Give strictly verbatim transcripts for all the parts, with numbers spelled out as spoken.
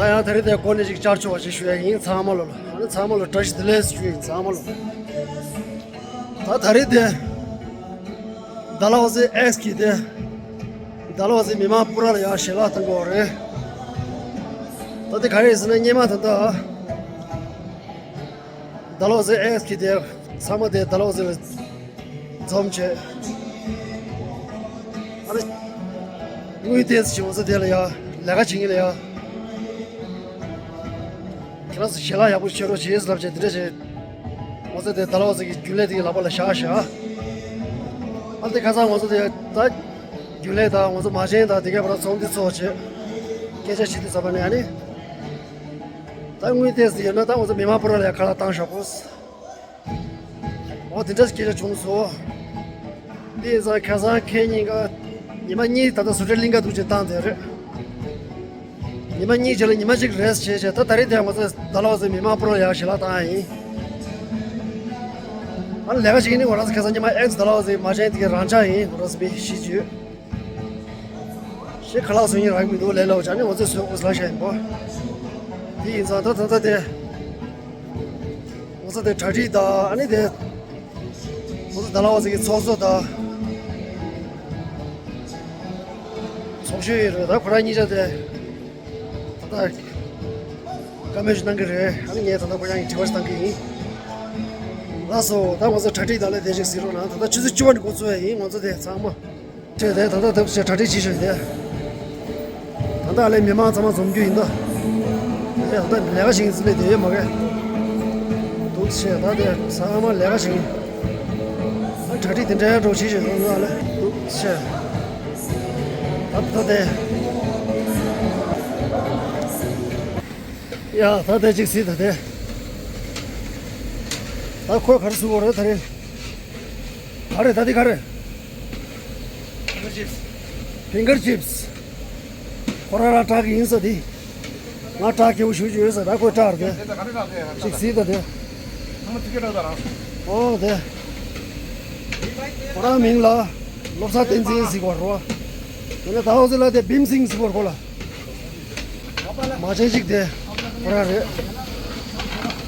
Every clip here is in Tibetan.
ཡང་ད་རེས་དེ་གོ་ནས་ཅིག་བཅར་ཆོག་ཅིག་ཞུ་ཡ་ཡིན། ཚང་མ་ལོ་ལ་ཨ་ནི་ཚང་མ་ལོ་བཀྲ་ཤིས་བདེ་ལེགས་ཞུ་ཡིན། ཚང་མ་ལོ། ད་ད་རེས་དེ་ཌལ་ཧོ་སི་ཨེགས་ཀྱི་དེ་ཌལ་ཧོ་སི་མི་མང་པུ་ར་ལ་ཡང་ཞལ་ལག་བཏང་གི་ཡོད་རེད། ད་དེ་ག་རེ་ཟེར་ན་སྔོན་མ་ད་ལྟ་ཌལ་ཧོ་སི་ཨེགས་ཀྱི་དེ་ཚང་མ་དེ་ཌལ་ཧོ་སི་ལ་འཛོམས་བྱས། ཨ་ནི་དངུལ་ཏོག་ཙམ་ཞིག་ང་ཚོ་དེ་ལ་ཡ་ལས་ཀ་བྱེད་མཁན་ལ་ཡ། ཁྱེད་རང་ཚོ་ཞལ་ལག་ཡག་པོ་མཆོད་རོགས་བྱེད་ཟེར་ལབ་བྱས་དེ་འདྲ་བྱས། ང་ཚོ་དེ་ཌལ་ཧོ་སི་གི་རྒྱུན་ལས་དེ་གི་ལག་པ་ལ་བཞག་བཞག་ཨ་དེ་ཁ་སང་ང་ཚོ་དེ་ད་རྒྱུན་ལས་དང་ང་ཚོ་མ་བྱན་དང་དེ་ག་བར་ཚོགས་འདུ་ཚོགས་བྱས་སྐད་ཆ་བྱེད་དུས་ཙམ་པ་ནས་ཨ་ནི་ད་དངུལ་ཏོག་ཙམ་ཡོད་ན་ད་ང་ཚོ་མི་མང་པུ་ར་ལ་ཡ་ཁ་ལག་བཏང་ཤོག་གོ། འོ་དེ་འདྲ་སྐད་ཆ་བྱུང་སོང་། དེ་ཡིན་ཙང་ཁ་སང་ཁེ་གཉིས་ཀ་ཉི་མ་གཉིས་ད་ལྟ་བཟོ་གྲྭ་གླིང་ག་འདུག་ཅེས་བཏང་དེ་རེད། ཉི་མ་གཉིས་རྗེས་ལ་ཉི་མ་གཅིག་རེས་བྱས་བྱས་ད་ད་རེས་དེ་ང་ཚོ་ཌལ་ཧོ་སི་མི་མང་པུ་ར་ལ་ཡ་ཞལ་ལག་བཏང་ཡ་ཡིན། ཨ་ནི་ལས་ཀ་བྱེད་མཁན་ནི་ང་རང་ཚོ་ཁ་སང་ཉི་མ་ཨེགས་ཌལ་ཧོ་སི་མ་བྱན་དེ་གའི་རང་འཇགས་ཡིན། ང་རང་ཚོ་མི་བཞི་བཅུ། ཞེས་ཁ་ལག་བཟོ་མཁན་རག་གི་མི་འདུག་ལས་སླ་བོ་བྱས་ནས་ང་ཚོས་བཟོས་དགོས་ལབ་བཞག་ཡིན་པ། དེ་ཡིན་ཙང་ད་ད་ལྟ་དེ་ང་ཚོ་དེ་གྲ་སྒྲིག་དང་ཨ་ནི་དེ་ང་ཚོ་ཌལ་ཧོ་སི་གི་ཚོགས་གཙོ་དང་ཚོགས་གཞོན་ཡོད་རེད། ད་ཁོ་རང་གཉིས་ཆ་དེ་ད་ལྟ་བཀའ་མོལ་ཞིག་གནང་གི་རེད། ཨ་ནི་ངས་ད་ལྟ་ཁོ་རང་གི་དྲི་བ་ཞིག་བཏང་གི་ཡིན། ལགས་སོ། ད་ང་ཚོ་གྲ་སྒྲིག་དང་ལས་དེ་ཞིག་གཟིགས་རོགས་གནང་། ད་ལྟ་ཆུ་ཚོད་བཅུ་པ་ནས་འགོ་བཙུགས་ཡ་ཡིན། ང་ཚོ་དེ་ཚང་མ། བྱས་ཏེ་ད་ལྟ་ཐབས་ཤེས་གྲ་སྒྲིག་བྱེད་བཞིན་ཏེ། ད་ལྟ་ལས་མི་མང་ཚང་མ་འཛོམས་རྒྱུ་ཡིན་ད། ཨེ་ད་ལས་ཀ་བྱེད་མཁན་ཚོ་ལས་དེ་ཡོད་མ་རེད། འདུག་བྱས་ད་དེ་ཚང་མ་ལས་ཀ་བྱེད་མཁན། ཨ་གྲ་སྒྲིག་དེ་འདྲའི་འགྲོ་བྱེད་བཞིན་འདུག་ལ་ལས་འདུག་བྱས། ད་ད་དེ། ཡ་ད་དེ་ཅིག་སྲིད་ད་དེ། ད་ཁོས་ག་རེ་ཟེར་གོ་རེད་ད་རེད། ག་རེ་ད་འདི་ག་རེ། ཕིང་གར་ཅིབས། ཁོ་རང་རང་སྐྲག་གི་ཡིན་ས་འདི། ང་སྐྲག་སྐྱེ་བོ་ཞུ་རྒྱུ་ཡོད་ས་ད་ཁོས་སྐྲག་རེད། ཅིག་སྲིད་ད་དེ། ཨོ་དེ། ཁོ་རང་མིང་ལ་བློ་བཟང་བསྟན་འཛིན་ཟེར་གོ་རོ། དེ་ནས་ད་ཨོ་ཟེར་ལ་དེ་བིམ་སིང་ཟེར་གོ་རོ་ཁོ་ལ། མ་བྱན་གཅིག་དེ་ཁོ་རང་རེད།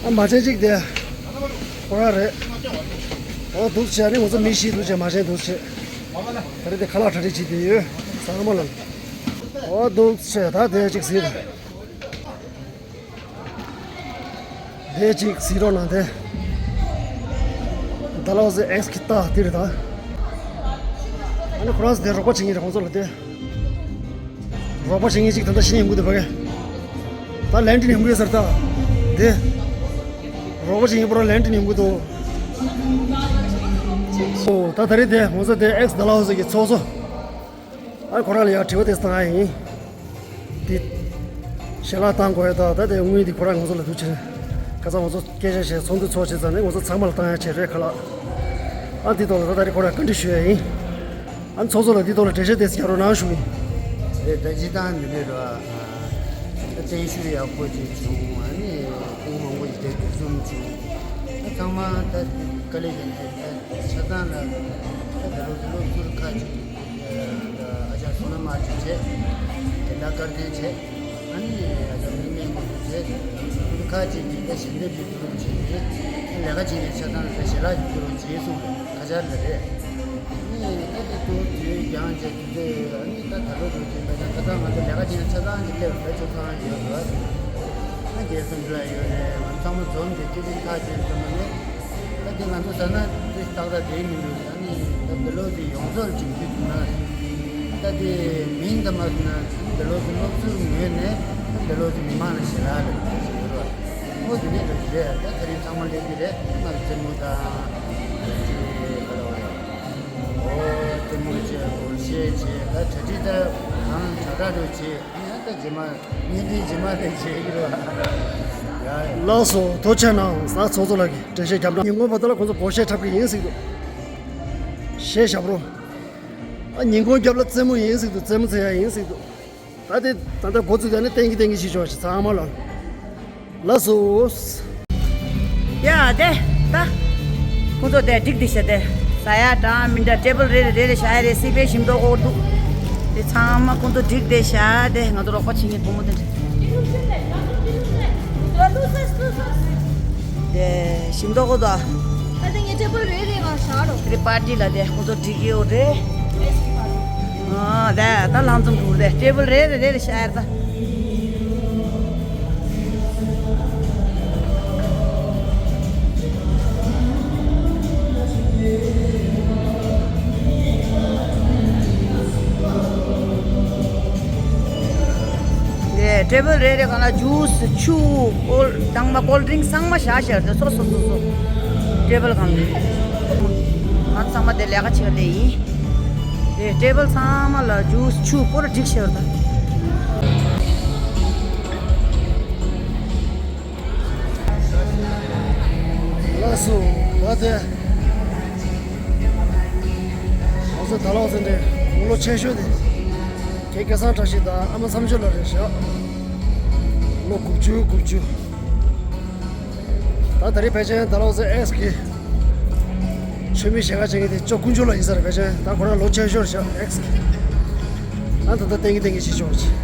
ཨ་མ་བྱན་གཅིག་དེ་ཁོ་རང་རེད། ཨོ་འདུག་བྱས་ནི་ང་ཚོ་མི་བཞི་འདུག་བྱས་མ་བྱན་འདུག་བྱས། ད་རེས་དེ་ཁ་ལག་གྲ་སྒྲིག་བྱེད་དེ་ཡོད་ཚང་མ་ལ། ཨོ་འདུག་བྱས་ད་དེ་གཅིག་ཟིན། དེ་གཅིག་གཟིགས་རོགས་གནང་དེ། ཌལ་ཧོ་སི་ཨེགས་ཀྱི་རྟགས་དེ་རེད་ད། ཨ་ནི་ཁོ་རང་ཚོ་དེ་རོགས་པ་བྱེད་མཁན་རེད་ཁོང་ཚོ་ལ་དེ། རོགས་པ་བྱེད་མཁན་ཅིག་ད་ལྟ་ཤི་ནས་ཡོང་གི་འདུག་ཕ་གི། ད་ལན་ཏྲིན་ཡོང་གི་ཡོད་ས་རེད་ད། དེ། རོགས་པ་བྱེད་མཁན་པོ་རང་ལན་ཏྲིན་ཡོང་གི་འདུག་ཨོ་ད་ད་རེས་དེ་ཁོང་ཚོ་དེ་ཨེགས་ཌལ་ཧོ་སི་གི་ཚོགས་གཙོ། ཨ་ཁོ་རང་ལ་ཡང་དྲི་བ་དེ་བཏང་ཡ་ཡིན། དེ། ཞལ་ལག་བཏང་དགོས་ཡ་ད་ད་དེ་དངུལ་འདི་ཁོ་རང་ང་ཚོ་ལ་བསྡུ་ཕྱིན། ཁ་སང་ང་ཚོ་སྐད་ཆ་བཤད་ཚོགས་འདུ་ཚོགས་བྱས་ཙང་ནས་ང་ཚོ་ཚང་མ་ལ་བཏང་ཡ་བྱས་རེད་ཁ་ལག་ཨ་འདི་ཐོག་ལ་ད་ད་རེས་ཁོ་རང་བཀའ་འདྲི་ཞུ་ཡ་ཡིན། ཨ་ཚོགས་གཙོ་ལ་འདི་ཐོག་ལ་འགྲེལ་བཤད་དེ་རྒྱག་རོགས་གནང་ཞུ་གི་ཡིན། རེད་ད་སྤྱིར་བཏང་འདི་འདྲས་རེད་བ། ད་བརྟན་བཞུགས་ཡག་པོ་ཅིག་བྱུང་ཨ་ནི་ཐེངས་མང་པོ་ཞིག་དེ་འདུ་འཛོམས་བྱུང་། ད་ཚང་མ་ད་དཀའ་ལས་ཀྱི་ཆ་ཚང་ལ་ད་ད་ལོ་ད་ལོ་ཚུར་ཁ་ཅིག་ཨ་ཅག་བསོད་ནམས་དམར་ཅིག་བྱས། དེ་འདྲ་བཀའ་བསྟན་བྱས། ཨ་ནི་ཨ་ཅག་མིག་སྨན་དགོས་རྒྱུ་བྱས། ཁ་ཅིག་གིས་ད་ཞལ་འདེབས་ཀྱི་བསྡུ་རུབ་བྱས་ཏེ། ལས་ཀ་བྱེད་མཁན་ཆ་ཚང་ལ་ཞལ་ལག་གི་བསྡུ་རུབ་བྱས་སོང་ཁ་ཆར་ལ་རེད། ཨ་ནི་ད་དེ་ཚོ་དུས་འགྱངས་བྱས་དུས་ཚོད་ཨ་ནི་ད་ད་ལོ་དུས་ཚོད་ད་ད་ད་ང་ཚོ་ལས་ཀ་བྱེད་མཁན་ཆ་ཚང་གི་སླེབས་ད་ཆ་ཚང་ཡོད་རེད། ཨ་རྒྱལ་སེང་ལ་ཡོད་རེད། ང་ཚང་མ་འཛོམས་ཏེ་སྐད་ཆ་ཁ་ཅིག་ཟེར་མ་ནི། ད་དེ་ང་ཚོ་ཟ་ན་དེ་ཏག་ཏག་བསྡད་མི་འདུག་ཨ་ནི་ད་འདི་ལོ་དེ་ཡོངས་རྫོགས་ཅིག་འདི་བྱུང་ན། ད་དེ་མིང་ད་མ་ཟེར་ན་འདི་ལོ་དེ་སློབ་ཟུར་ངོས་ནས་ད་འདི་ལོ་དེ་མི་མང་ལ་ཞེ་དྲག་ལ་ཞེ་དྲག་ཨོ་དེ་ནས་འགྲོ་གི་རེད། ད་ད་རིང་ཚང་མ་སླེབས་ཀྱི་རེད། ང་རྩེད་མོ་དང་ཅི་ག་རེ་ཨོ་རྩེད་མོ་བྱས་སྒོར་གཞས་བྱས་ད་གྲ་སྒྲིག་ད་གང་དྲག་དྲག་འགྲོ་བྱས། ད་རྗེས་མ་ངས་འདི་རྗེས་མ་དེ་བྱེད་ཀྱི་རེད་བ། ཡ། ལགས་སོ་ཐུགས་རྗེ་གནང་། ས་ཚོགས་གཙོ་ལགས་ཀྱིས་འགྲེལ་བཤད་བརྒྱབ་ན་ཉིན་གུང་བར་དུ་ལ་ཁོང་ཚོ་སྒོར་གཞས་འཁྲབ་ཀྱི་ཡིན་ཟེར་གྱི་འདུག་གཞས་བཞག་རོགས། ཨ་ཉིན་གུང་རྒྱབ་ལ་རྩེད་མོ་ཡིན་ཟེར་གྱི་འདུག་རྩེད་མོ་རྩེ་ཡ་ཡིན་ཟེར་གྱི་འདུག་ད་དེ་ད་ལྟ་འགོ་བཙུགས་ད་ནི་ཏན་གྱི་ཏན་གྱི་ཞིག་ཆོག་ཞིག་ཚང་མ་ལ། ལགས་སོ། ཡ་དེ་ད། ཁོང་ཚོ་དེ་འགྲིག་དེ་ཤ་དེ། ཟ་ཡ་གྲང་མི་འདྲ་ཊེ་བལ་རེ་རེ་རེ་རེ་བཞག་ཡ་རེད། སྲིད་པའི་ཞིམ་མདོག་འོག་འདུག་དེ་ཚང་མ་ཁོང་ཚོ་འགྲིག་དེ་ཤ་དེ་ང་ཚོ་རོགས་པ་བྱེད་མཁན་བུ་མོ་དེ་འདྲ། དེ་ཞིམ་མདོག་གོ་དོ། ཨ་དེ་ངའི་ཊེ་བལ་རེ་རེ་གང་བཞག་རོགས། དེ་པར་ཊི་ལ་དེ་ཁོ་ཚོ་འགྲིག་གི་ཡོད་རེད། ཨ་དེ་ད་ལང་ཙམ་འགྲོ་རེད། ཊེ་བལ་རེ་རེ་རེ་རེ་བཞག་ཡར་ད། ནས་ཊེ་བལ་རེ་རེ་སྒང་ལ་ཇུས། ཆུ། ཀོལ། དྭངས་མ། ཀོལ་ཌི་རིང་ཚང་མ་བཞག་བཞག་དེ་སོ་སོ་སོ་སོ་ཊེ་བལ་སྒང་ལ། ང་ཚང་མ་དེ་ལས་ཀ་བྱེད་ལེ་ཡིན། དེ་ཊེ་བལ་ཚང་མ་ལ་ཇུས། ཆུ། པོ་ར་སྒྲིག་བཞག་ད། ལགས་སོ། ད་དེ་ང་ཚོ་ད་ལོག་ཚེ་འདྲེ་དགུང་ལོ་ཆེ་ཤོས་དེ་ཁྱེད་སྐལ་བཟང་བཀྲ་ཤིས་དང་ཨ་མ་མཚམས་སྦྱོར་ལ་རེད་བཞག། ལོ་དགུ་བཅུ་དགུ་བཅུ། ད་ད་རེས་ཕལ་ཆེར་ད་ལོག་ཚེ་ཨེག་སི་གི་ཆོས་མི་ཞལ་ཁ་ཕྱེ་མཁན་དེ་ཅོ་དཀོན་མཆོག་ལགས་ཡིན་ས་རེད། ཕལ་ཆེར་ད་ཁོ་རང་ལོ་ཆེ་ཤོས་རེད་བཞག་ཨེག་སི་གི། ཨ་ད་ད་ཏན་གི་ཏན་གི་བྱེད་ཆོག་ཅིག།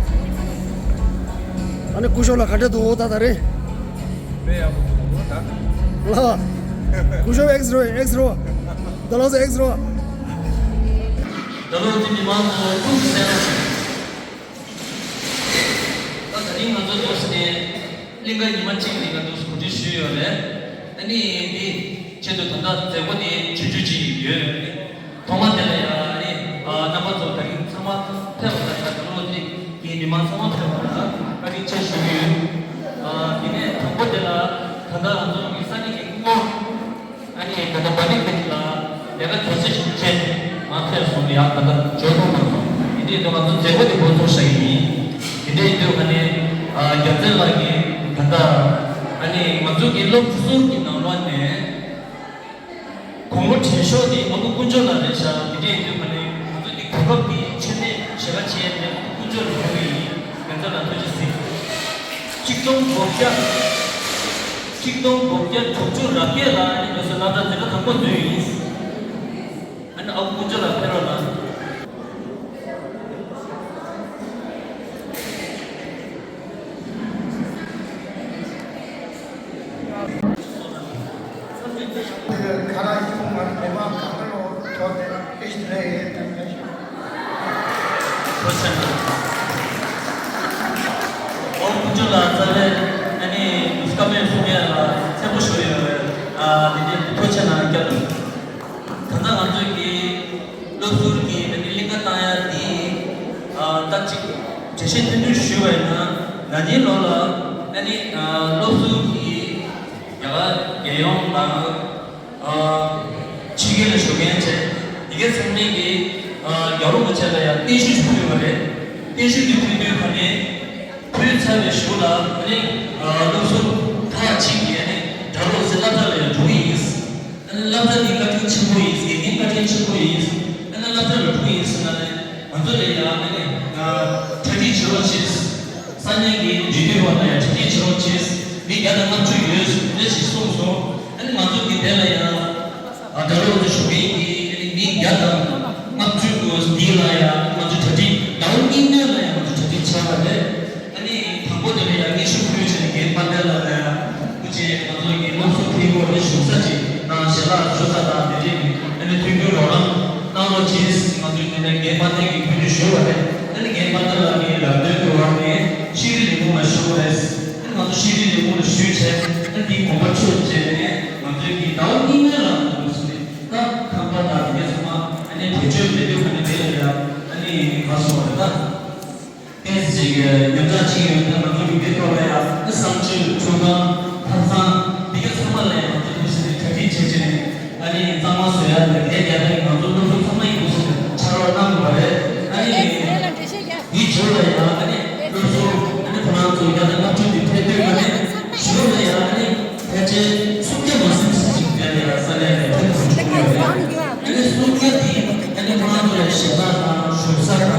ཨ་ནི་དཀོན་མཆོག་ལགས་ག་འདྲ་འདུག་ད་ད་རེས། དཔེ་ཡག་པོ་འདུག་ད། ལགས། དཀོན་མཆོག་ཨེག་སི་རོ་ཨེག་སི་རོ། ད་ལོག་ཚེ་ཨེག་སི་རོ། ད་ལོག་ཚེ་མི་མང་ཚོ་ཀུན་གྱིས་གསན་རོགས་ཞུ། ད་ད་རིང་ང་ཚོ་འདུག་སེ་ནས་གླིང་ག་ཉི་མ་གཅིག་ནས་ང་འདུག་སེ་གོ་སྒྲིག་ཞུས་ཡོད་རེད། ཨ་ནི་འདི་ཆེད་དུ་ད་ལྟ་མཛད་སྒོ་འདི་ཆུང་ཆུང་ཅིག་ཡོད་རེད། ཐོག་མ་དེ་ལ་ཡང་ཨ་ནི་རྣམ་པ་ཚོ་ད་རིང་ཚང་མ་ཕེབས་པ་དང་ད་ལོ་དེ་གའི་མི་མང་ཚང་མ་ཕེབས་པ་ལ་བཀའ་དྲིན་ཆེ་ཞུ་གི་ཡོད། དེ་ནས་དང་པོ་དེ་ལ་ད་ལྟ་ང་ཚོ་གི་ས་གནས་ཀྱི་སྐུ་ངོ་ཨ་ནི་ད་ལྟ་བ་ནི་ཀ་ཅི་ལ་ལས་ཀ་གལ་ཆེ་ཞིག་བྱས་མ་ཕེབས་སོང་ཡག་ད་ལྟ་འབྱོར་ཐོག་མ་སོང་། དེ་འདྲའི་ཐོག་ང་ཚོ་མཛད་སྒོ་དེ་འགོ་ཚུགས་བཞག་གི་ཡིན། དེ་འདྲའི་དུས་ཁ་ནས་རྒྱལ་མཚན་ལགས་ཀྱིས་ད་ལྟ་ཨ་ནི་ང་ཚོ་གི་སློབ་ཟུར་གྱི་ནང་ལོགས་ནས། དགུང་ལོ་བགྲེས་ཤོས་དེ་ཨ་ཁུ་དཀོན་མཆོག་ལགས་རེད་ཤག། དེ་འདྲ་ཡིན་དུས་ཁ་ནས་ང་ཚོ་གི་གོ་སྐབས་འདི་ཆེད་གཏད་ཞལ་ཁ་ཕྱེ་ནས་ཨ་ཁུ་དཀོན་མཆོག་ལ་ཕུལ་གི་ཡིན། རྒན་ཚ་ལ་ཐུགས་རྗེ་གཟིགས། ཆིག་སྟོང་དགུ་བརྒྱ། ཆིག་སྟོང་དགུ་བརྒྱ་དྲུག་ཅུ་རེ་བརྒྱད་ལ་ཨ་ནི་ང་ཚོ་སློབ་གྲྭ་འཛིན་གྲྭ་དང་པོ་འཛུལ་ཡིན། ཨ་ནི་ཨ་ཁུ་དཀོན་མཆོག་ལ་ཕེབས་རོགས་གནང་། ཨོ་ཀུན་སྤྱོད་ལ་རྩ་བའི་ཨ་ནི་བཀའ་མོལ་གསུང་ཡ་ལ་མཚན་པོ་ཞུ་ཡོད་རེད། ཨ་དེ་འདྲའི་ཐུགས་རྗེ་གནང་སྐྱབས་འགྲོ། ད་ལྟ་ང་ཚོས་ཀྱི་སློབ་ཟུར་གྱི་ཨ་ནི་གླིང་ག་བཏང་ཡ་འདི་ཨ་ད་ཅིག་འགྲེལ་བཤད་ཐུང་ཐུང་ཞུས་པ་ཡིན་ན། ན་ནིང་ལོ་ལ་ཨ་ནི་ཨ་སློབ་ཟུར་གྱི་རྒྱ་གར་རྒྱལ་ཡོངས་དང་ཨ་ཕྱི་རྒྱལ་ལ་བཞུགས་མཁན་བྱས་དེ་གའི་ཚང་མས་ཀྱི་ཨ་རྒྱལ་བ་རིན་པོ་ཆེ་ལ་ཡང་རྟེན་གཞི་ཞིག་ཕུལ་ཡོད་པ་རེད། རྟེན་གཞི་འདི་ཕུལ་དུས་ཁ་ནས། ཕུལ་ཚར་བའི་གཞུག་ལ་ཨ་ནི་ཨ་སློབ་ཟུར་ཁག་ཅིག་གིས་ཨ་ནི་སྦྲ་ལོག་ཟེར་སློབ་གྲྭ་ལ་ཡང་འགྲོ་གི་ཡིན། ཨ་ནི་སློབ་གྲྭ་འདི་བཀའ་དྲིན་ཆེན་པོ་ཡིན། དགེ་རྒན་བཀའ་དྲིན་ཆེན་པོ་ཡིན། ཨ་ནི་སློབ་གྲྭ་ལ་འགྲོ་གི་ཡིན་ཟེར་ན་ནི་ང་ཚོ་ལ་ཡང་ཨ་ནི་ཨ་གྲ་སྒྲིག་བྱེད་རོགས་བྱེད། ས་གནས་ཀྱི་འབྲེལ་ཡོད་པ་ལ་ཡང་གྲ་སྒྲིག་བྱེད་རོགས་བྱེད། མི་བརྒྱ་དང་ལྔ་བཅུ་ཡོད་ཟེར་ཞིག་གསུངས་སོང་། ཨ་ནི་ང་ཚོ་གི་དེ་ལ་ཡང་། ཨ་ད་ལོ་འདི་ཞུ་མཁན་གྱི་ཨ་ནི་མི་བརྒྱ་དང་ལྔ་བཅུ་གོ་འདི་ལ་ཡང་ང་ཚོ་གྲ་སྒྲིག་ཟླ་བ་གཉིས་སྔོན་ལ་ཡང་ང་ཚོ་གྲ་སྒྲིག་བྱས་པ་རེད། ཨ་ནི་དང་པོ་དེ་ལ་ཡང་སྙན་ཞུ་ཕུལ་བྱས་ནས་རྒན་པ་དེ་ལ་ཡང་སྐུ་མཁྱེན་ང་ཚོ་གི་སློབ་གསོ་ཕུལ་སྐོར་ནས་བཞུགས་ས་ཅིག་དང་ཞལ་ལག་ཞུ་ས་དང་དེ་འདྲས་ནི་ཨ་ནི་མཐུན་འགྱུར་རོགས་རམ་གནང་རོགས་གྱིས། ང་ཚོས་དེ་ནས་རྒན་པ་དེ་གི་ཕུལ་དུ་ཞུ་བ་རེད། ཨ་ནི་རྒན་པ་དེ་ལ་ངས་ལམ་སྟོན་གྱི་འོག་ནས་ཤེས་རིག་ལས་ཁུངས་ལ་ཞུ་བ་རེད། ཨ་ནི་ང་ཚོ་ཤེས་རིག་ལས་ཁུངས་ལ་ཞུས་བྱས་ཨ་ནི་དེའི་དགོངས་པ་ཆོད་བྱས་ནས་ང་ཚོའི་གི་ཟླ་བ་གཉིས་སྔོན་ལ་ང་ཚོ་ད་ཁང་པ་དང་དེ་ཚང་མ་ཨ་ནི་བེད་སྤྱོད་མེད་དུས་ཁ་ནས་དེ་ལ་ཡང་ཨ་ནི་ག་སོང་བ་རེད་ད། ཏོག་ཙམ་ཅིག་ཉམས་ཆག་ཕྱིན་ཡོད་ན་ང་ཚོ་གི་དེ་ཐོག་ལ་ཡང་ཨ་གསང་སྤྱོད་ཁྲུས་ཁང་ཐབ་ཚང་འདི་ག་ཚང་མ་ལ་ཡང་ང་ཚོ་ཐུགས་སེམས་ནས་གྲ་སྒྲིག་བྱས་བྱས་ནས་ཨ་ནི་གཙང་མ་བཟོ་ཡ་དང་ལས་རྒྱག་ཡ་ང་ཚོ་སློབ་ཕྲུག་ཚང་མ་ཡི་ཐུགས་སེམས་ནས་ཕྱག་རོགས་གནང་དགོས་པ་རེད། ཨ་ནི། དེའི་རྗེས་ལ་ཡང་ཨ་ནི་སློབ་ཟུར་ཨ་ནི་ཁོ་རང་ཚོ་བརྒྱ་དང་ལྔ་བཅུ་དེ་ཕེབས་དུས་ཨ་ནི་གཞུག་ལ་ཡང་ཨ་ནི་ཕལ་ཆེར་སུམ་བརྒྱ་མ་ཟིན་ཙམ་ཞིག་བརྒྱ་ལ་ཡང་ས་གནས་ནས་ཕེབས་ཐུབ་བྱུང་ཡོད་རེད། ཨ་ནི་སུམ་བརྒྱ་དེ་ཨ་ནི་ཁོ་རང་ཚོ་ལ་ཞེ་དྲག་དང་བཞུགས་ས་དང་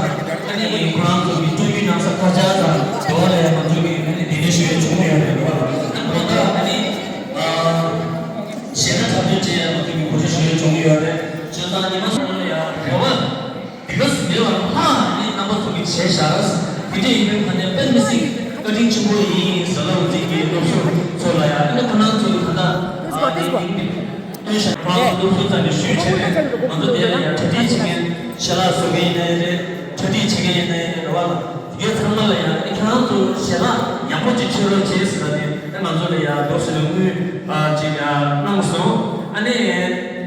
ཨ་ནི་ཁོ་རང་ཚོ་གི་སྤྲོ་སྐྱིད་གནང་ས་ཁ་ཆར་དང་དེ་བ་ལ་ཡང་ང་ཚོ་གི་ཨ་ནི་གདན་འདྲེན་ཞུ་ཡས་བྱུང་ཡོད་རེད་པ། ཨ་ནི་ཁོ་ཚོ་ཨ་ནི་ཞེ་དྲག་འཁྲབ་སྟོན་བྱེད་ཡས་ང་ཚོ་གི་གོ་སྒྲིག་ཞུ་ཡས་བྱུང་ཡོད་རེད། བྱས་ཙང་ཉི་མ་གསུམ་ལ་ཡང་རེ་བ། དེ་ག་སུ་མེད་པར་ལྷག་ནས་རྣམ་པ་ཚོ་གིས་བྱས་བཞག་སྟོན་ཞིང་ཁོ་རང་ཚོ་སློབ་ཟུར་ཙམ་གྱི་ཞུས་བྱས་ནས་ང་ཚོ་དེ་ལ་ཡང་གྲ་སྒྲིག་བྱེད་མཁན་ཞལ་ལག་བཟོ་མཁན་ཡིན་ནའི་རེད། གྲ་སྒྲིག་བྱེད་མཁན་ཡིན་ནའི་རེད་བ་ལ། དེ་གའི་ཚང་མ་ལ་ཡང་ཨ་ནི་ཁྱེད་རང་ཚོ་ཞལ་ལག་ཡག་པོ་ཅིག་མཆོད་རོགས་བྱེད་ཟེར་ལ་ནི་ཨ་ང་ཚོ་ལ་ཡང་འདུག་ཟེར་ནས་དངུལ་ཨ་ཅིག་ཡང་གནང་སོང་། ཨ་ནི་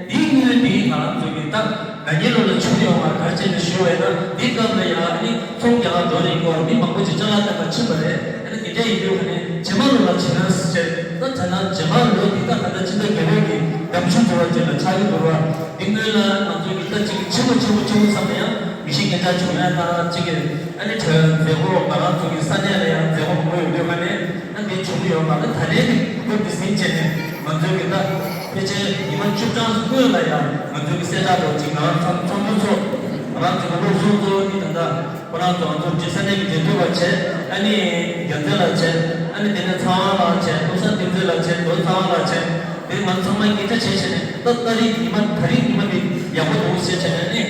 དེའི་དངུལ་དེ་ང་རང་ཚོ་གི་ད་ན་ནིང་ལོ་ལ་བྱུང་ཡོད་མ་ག་རེ་བྱས་ནས་ཞུ་བ་ཡིན་ན། འདི་སྐབས་ལ་ཡང་ཨ་ནི་ཚོང་རྒྱག་ག་འགྲོ་རིང་གོ་མི་མང་པོ་ཅིག་ཅ་ལག་བཏོན་པ་ཕྱིན་པ་རེད། ཨ་ནི་དེ་འདྲ་ཡིན་དུས་ཨ་ནི་རྗེས་མ་ལོ་ལ་བྱེད་ན་ཟེར་བྱས། ད་ཐ་ན་རྗེས་མ་ལོ་འདི་ད་ད་ལྟ་ཕྱི་ཟླ་བརྒྱད་པའི་གི་ཟླ་མཆོད་ཚོ་བ་ཅིག་ལ་ཆགས་ཀྱི་འདུག་བ། འདི་སྔོན་ལ་ང་ཚོ་གི་ད་ཅིག་ཆེན་པོ་ཆེན་པོ་ཆེན་པོ་བསམ་ན་ཡང་མི་ཤེས་སྐད་ཆ་བྱུང་ཡ་ད་ཅིག་གི་ཨ་ནི་གྲོས་མཛད་སྒོ་ང་རང་ཚོ་གི་ས་གནས་ལ་ཡང་མཛད་སྒོ་མང་པོ་ཡོད་དུས་ཨ་ནི། ཨ་འདི་བྱུང་ཡོད་མ་རེད། ད་རེས་ཀྱི་གོ་སྐབས་འདི་ཟིན་བྱས་ནས་ང་ཚོའི་གི་ད་ཕལ་ཆེར་ཉི་མ་བཅུ་གྲངས་སྔོན་ལ་ཡང་ང་ཚོའི་གི་གསལ་བསྒྲགས་འདྲ་ཅིག་ང་རང་ཚང་ཚོགས་མི་ཚོ་ང་རང་ཚོའི་གི་སློབ་ཟུར་ཚོ་ནི་ད་ལྟ་ཁོ་རང་ཚོ་ང་ཚོ་འདྲེ་ས་གནས་ཀྱི་འབྲེལ་མཐུད་པ་བྱས། ཨ་ནི་རྒྱལ་མཚན་ལགས་བྱས། ཨ་ནི་དེ་ནས་ཚངས་དབང་ལགས་བྱས། བློ་བཟང་བསྟན་འཛིན་ལགས་བྱས། རྡོ་ཚངས་དབང་ལགས་བྱས། དེ་ང་ཚང་མ་སྐད་ཆ་བྱས་བྱས་ནས་ད་ད་རེས་ཉི་མ་ད་རེས་ཉི་མ་འདི་ཡག་པོ་འདུག་ཟེར་བྱས་ནས་ཨ་ནི།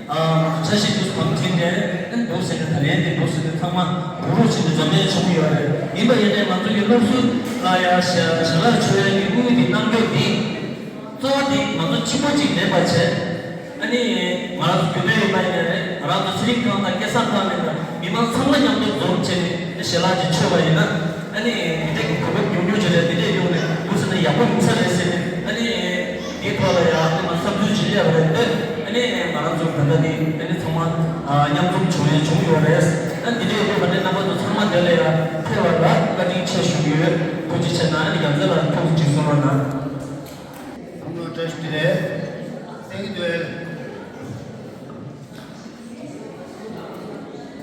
ཨ། འཆར་གཞི་དུས་སུ་བང་བྲིས་ནས་ཨ་ནི་འདུག་ཟེར་ནས་ད་ལན་དེ་འདུག་ཟེར་ནས་ཚང་མ་འགུག་རོགས་བྱས་ནས་འཛོམས་ཡས་བྱུང་ཡོད་རེད། ཡིན་པ་ཡིན་ནའི་ང་ཚོ་གི་སློབ་ཟུར་ལ་ཡང་ཞལ་ཞལ་ལག་མཆོད་ཡས་ཀྱི་དངུལ་དེ་གནང་རྒྱུ་དེ་གཙོ་བོ་དེ་ང་ཚོ་གཅིག་པོ་གཅིག་མེད་པ་བྱས། ཨ་ནི་ང་རང་ཚོ་རྒྱུན་ལས་ཡིན་པ་ཡིན་ནའི་རེད། ང་རང་ཚོ་ཚེ་རིང་ཁང་དང་སྐལ་བཟང་ཁང་ནས་མི་མང་ཚང་མ་མཉམ་དུ་འཛོམས་བྱས་ནས་ཞལ་ལག་ཅིག་མཆོད་པ་ཡིན་ན། ཨ་ནི་འདི་འདྲ་གི་གོ་སྐབས་ཉུང་ཉུང་ཅིག་རེད། འདི་འདྲ་ཡོང་ནས་འདུག་ཟེར་ན་ཡག་པོ་ཡིན་ས་རེད་ཟེར་ནས། ཨ་ནི་འདིའི་ཐོག་ལ་ཡང་ཨ་ནི་མ་བསམ་ཚུལ་ཅིག་སླེབས་པ་རེད་དེ། ཨ་ནི་ང་རང་ཚོ་ད་ལྟ་འདི་ཨ་ནི་ཚང་མ་མཉམ་འཛོམས་བྱུང་ཡས་བྱུང་ཡོད་རེད། ཨ་འདི་འདྲ་ཡོད་པ་ནི་རྣམ་པ་ཚོ་ཚང་མ་དེ་ལ་ཡང་ཕེབས་པ་ལ་བཀའ་དྲིན་ཆེ་ཞུ་གི་ཡོད། ཐུགས་རྗེ་ཆེ་གནང་། ཨ་ནི་རྒྱལ་མཚན་ལགས་ཐུགས་རྗེ་གཟིགས་གསུང་རོགས་གནང་། ཐུགས་སྨོན་བཀྲ་ཤིས་བདེ་ལེགས། སེང་གེ་རྡོ་ཡལ།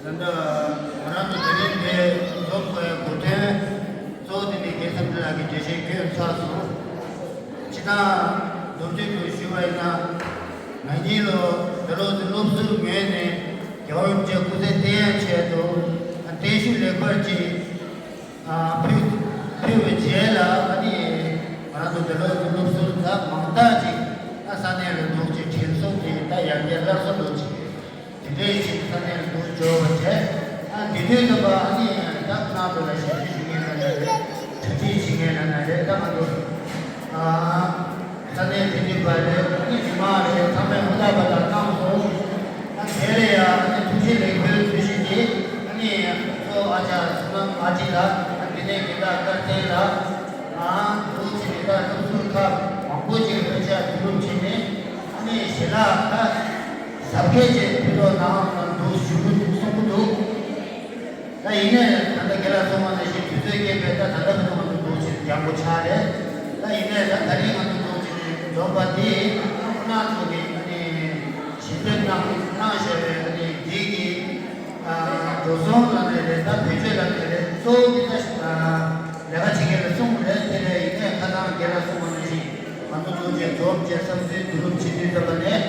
ད་ལྟ་ང་རང་ཚོ་དེ་རིང་འདིར་འཛོམས་དགོས་ཡ་གོ་དོན་གཙོ་བོ་དེ་ནི་རྒན་བསམ་འགྲུབ་ལགས་ཀྱིས་འགྲེལ་བཤད་བསྐྱོན་ཚར་སོང་། སྤྱིར་བཏང་མདོར་བསྡུས་ཀྱིས་ཞུས་པ་ཡིན་ན། ན་ནིང་ལོ་ད་ལོ་ཚོ་སློབ་ཟུར་ངོས་ནས་རྒྱལ་བ་རིན་པོ་ཆེ་སྐུ་ཚེ་བརྟན་ཡག་ཆེད་དུ་བརྟན་བཞུགས་ལེགས་པར་ཅིག་ཕུལ་ཕུལ་བའི་རྗེས་ལ་ཨ་ནི་ང་རང་ཚོ་འདི་ལོ་སློབ་ཟུར་ད་མང་དག་ཅིག་ད་ས་གནས་ལ་འདུག་ཅིག་དྲན་གསོ་གི་ད་ཡར་རྒྱས་སླར་གསོ་འདུག་ཅིག་དེ་འདྲའི་ཅིག་ས་གནས་ལ་འདུག་འབྱོར་བ་བྱས། ཨ་འདི་དུས་ཙམ་པ་ཨ་ནི་ད་ཁོ་རང་ཚོ་ལ་ཞབས་ཕྱི་ཞུ་མཁན་ལ་ན་རེད། གྲ་སྒྲིག་བྱེད་མཁན་ལ་ན་རེད། ད་ང་ཚོ་ཨ། ས་གནས་འབྲེལ་མཐུད་པ་རེད། ཨ་ནི་མི་མང་རེད། ཚང་མས་ཧུར་ཐག་པ་དང་གནང་སོང་། ཨ་དེ་ལས་ཡང་ཨ་ནི་ཐུགས་རྗེ་ལེགས་འབུལ་ཚུལ་བཞིན་གྱིས་ཨ་ནི་གཙོ་བོ་ཨ་ཅག་བསོད་ནམས་ཨ་ཅེ་ལགས། ཨ་དེ་ནས་དགེ་ལགས་སྐལ་ལྡན་ལགས། ཨ་འདུག་བྱས་ནས་ད་སློབ་ཟུར་ཁག་མང་པོ་ཅིག་དཔེ་ཆ་བསྡུ་རུབ་བྱས་ནས་ཨ་ནི་ཞལ་ལག་ཁ་ཟབ་རྒྱས་ཅིག་ཕུལ་རོགས་གནང་ལ་འདུག་ཞུ་གི་འདུག་གསུང་གི་འདུག་ད་ཡིན་ནའི་ད་ལྟ་རྒན་ལགས་གསུངས་པ་ནང་བཞིན་དུས་ཚོད་རྐྱེན་པས་ད་ད་ལྟ་བར་དུ་ང་ཚོ་འདུག་ཅིག་འགྱངས་པོ་ཆགས་རེད། ད་ཡིན་ནའི་ད་ད་རིང་ང་ཚོ་འདུག་ཅིག་འཛོམས་པ་འདི་ཁོ་རང་ཚོ་གི་ཨ་ནི་ཞལ་འདེབས་གནང་གནང་བཞག་པའི་ཨ་ནི་འདི་གི་འགྲོ་སོང་ལ་ནས་རེད། ད་བེད་སྤྱོད་ལ་ནས་རེད། གཙོ་བོ་འདི་ད་ལས་ཀ་བྱེད་མཁན་ལ་གསུངས་རེད། དེ་ལས་ཡིན་ནའི་ཁ་སང་རྒན་ལགས་གསུངས་པ་ནང་བཞིན་ང་ཚོ་འདུག་ཅིག་འཛོམས་བྱས་བསམ་ཚུལ་བསྡུ་རུབ་བྱེད་དུས་ཙམ་པ་ནས།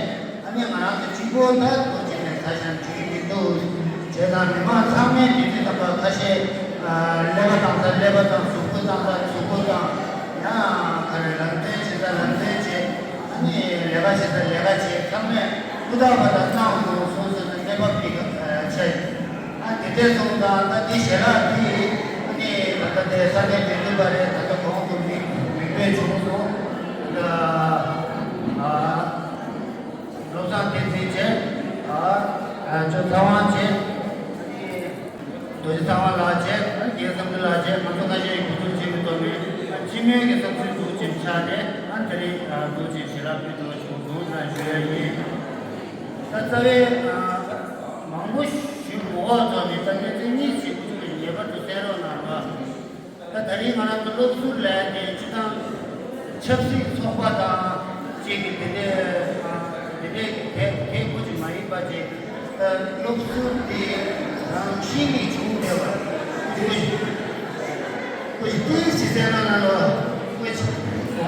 ཨ་ནི་ང་རང་ཚོ་གཅིག་པོ་ད་ཐུགས་རྗེ་ནས་ཁ་ཤས་འགྲིག་གི་མི་འདུག་བྱས་ཙང་མི་མང་ཚང་མའི་དུས་ཚོད་ཙམ་པ་ཁ་ཤས་ཀླད་པ་བཏང་ས་ཀླད་པ་དང་གཟུགས་པོ་བཏང་ས་གཟུགས་པོ་དང་ཡང་ག་རེ་ལམ་སྟོན་བྱེད་ས་ལམ་སྟོན་བྱེད། ཨ་ནི་ལས་ཀ་བྱེད་ས་ལས་ཀ་བྱེད། ཚང་མས་ཧུར་ཐག་པ་དང་གནང་འདུག་སོ་སོ་ནས་གནས་བབ་འདི་ཆ་ཡིན། ཨ་དེ་འདྲས་སོང་ཙང་ད་འདི་ཞལ་ལག་འདི་ཨ་ནི་ད་ལྟ་དེ་ས་གནས་འབྲེལ་མཐུད་པ་རེད། ད་ལྟ་གོང་དུ་མིང་མིང་འབོད་བྱུང་སོང་། ད་ཨ། བློ་བཟང་བསྟན་འཛིན་བྱས། ཨ་ཨ་ཅོ་ཚ་དབང་བྱས། རྡོ་རྗེ་ཚ་དབང་ལགས་བྱས། ཨ་རྒན་བསམ་འགྲུབ་ལགས་བྱས། ང་ཚོ་ཁ་ཤས་ཀྱིས་གོ་བསྡུར་བྱེད་མི་ཐུབ་མེད། ཨ་སྤྱི་མོས་ཀྱི་བསམ་ཚུལ་འདུག་ཅིག་ཆགས་ནས་ཨ་དེ་རིང་ཨ་འདུག་ཅིག་ཞལ་ལག་ཕུལ་ཐུབ་པ་བྱུང་སོང་ཟེར་ཞུ་ཡ་ཡིན། ད་རྩ་བའི་ཨ་མང་པོ་ཞུ་མ་དགོས་ཐོག་ནས་ད་གནས་ཚུལ་གཉིས་ཤིག་ཁོ་ཚོ་གིས་ངེས་པར་དུ་གསན་རོགས་གནང་རོགས། ད་ད་རིང་ང་རང་ཚོ་སློབ་ཟུར་ལ་དེ་སྤྱི་བཏང་ཆབ་སྲིད་ཚོགས་པ་དང་གཅིག་གི་དེ་འདྲའི་དེ་འདྲའི་དེ་དེ་ཁོ་ཅིག་མ་ཡིན་པ་ཅིག་ད་སློབ་ཟུར་དེ་རང་བཞིན་གྱིས་བྱུང་བསྡད་པ་ཁོ་ཅིག་ཁོ་ཅིག་ཏོག་ཙམ་གསལ་སྣང་གནང་རོགས། ཁོ་ཅིག་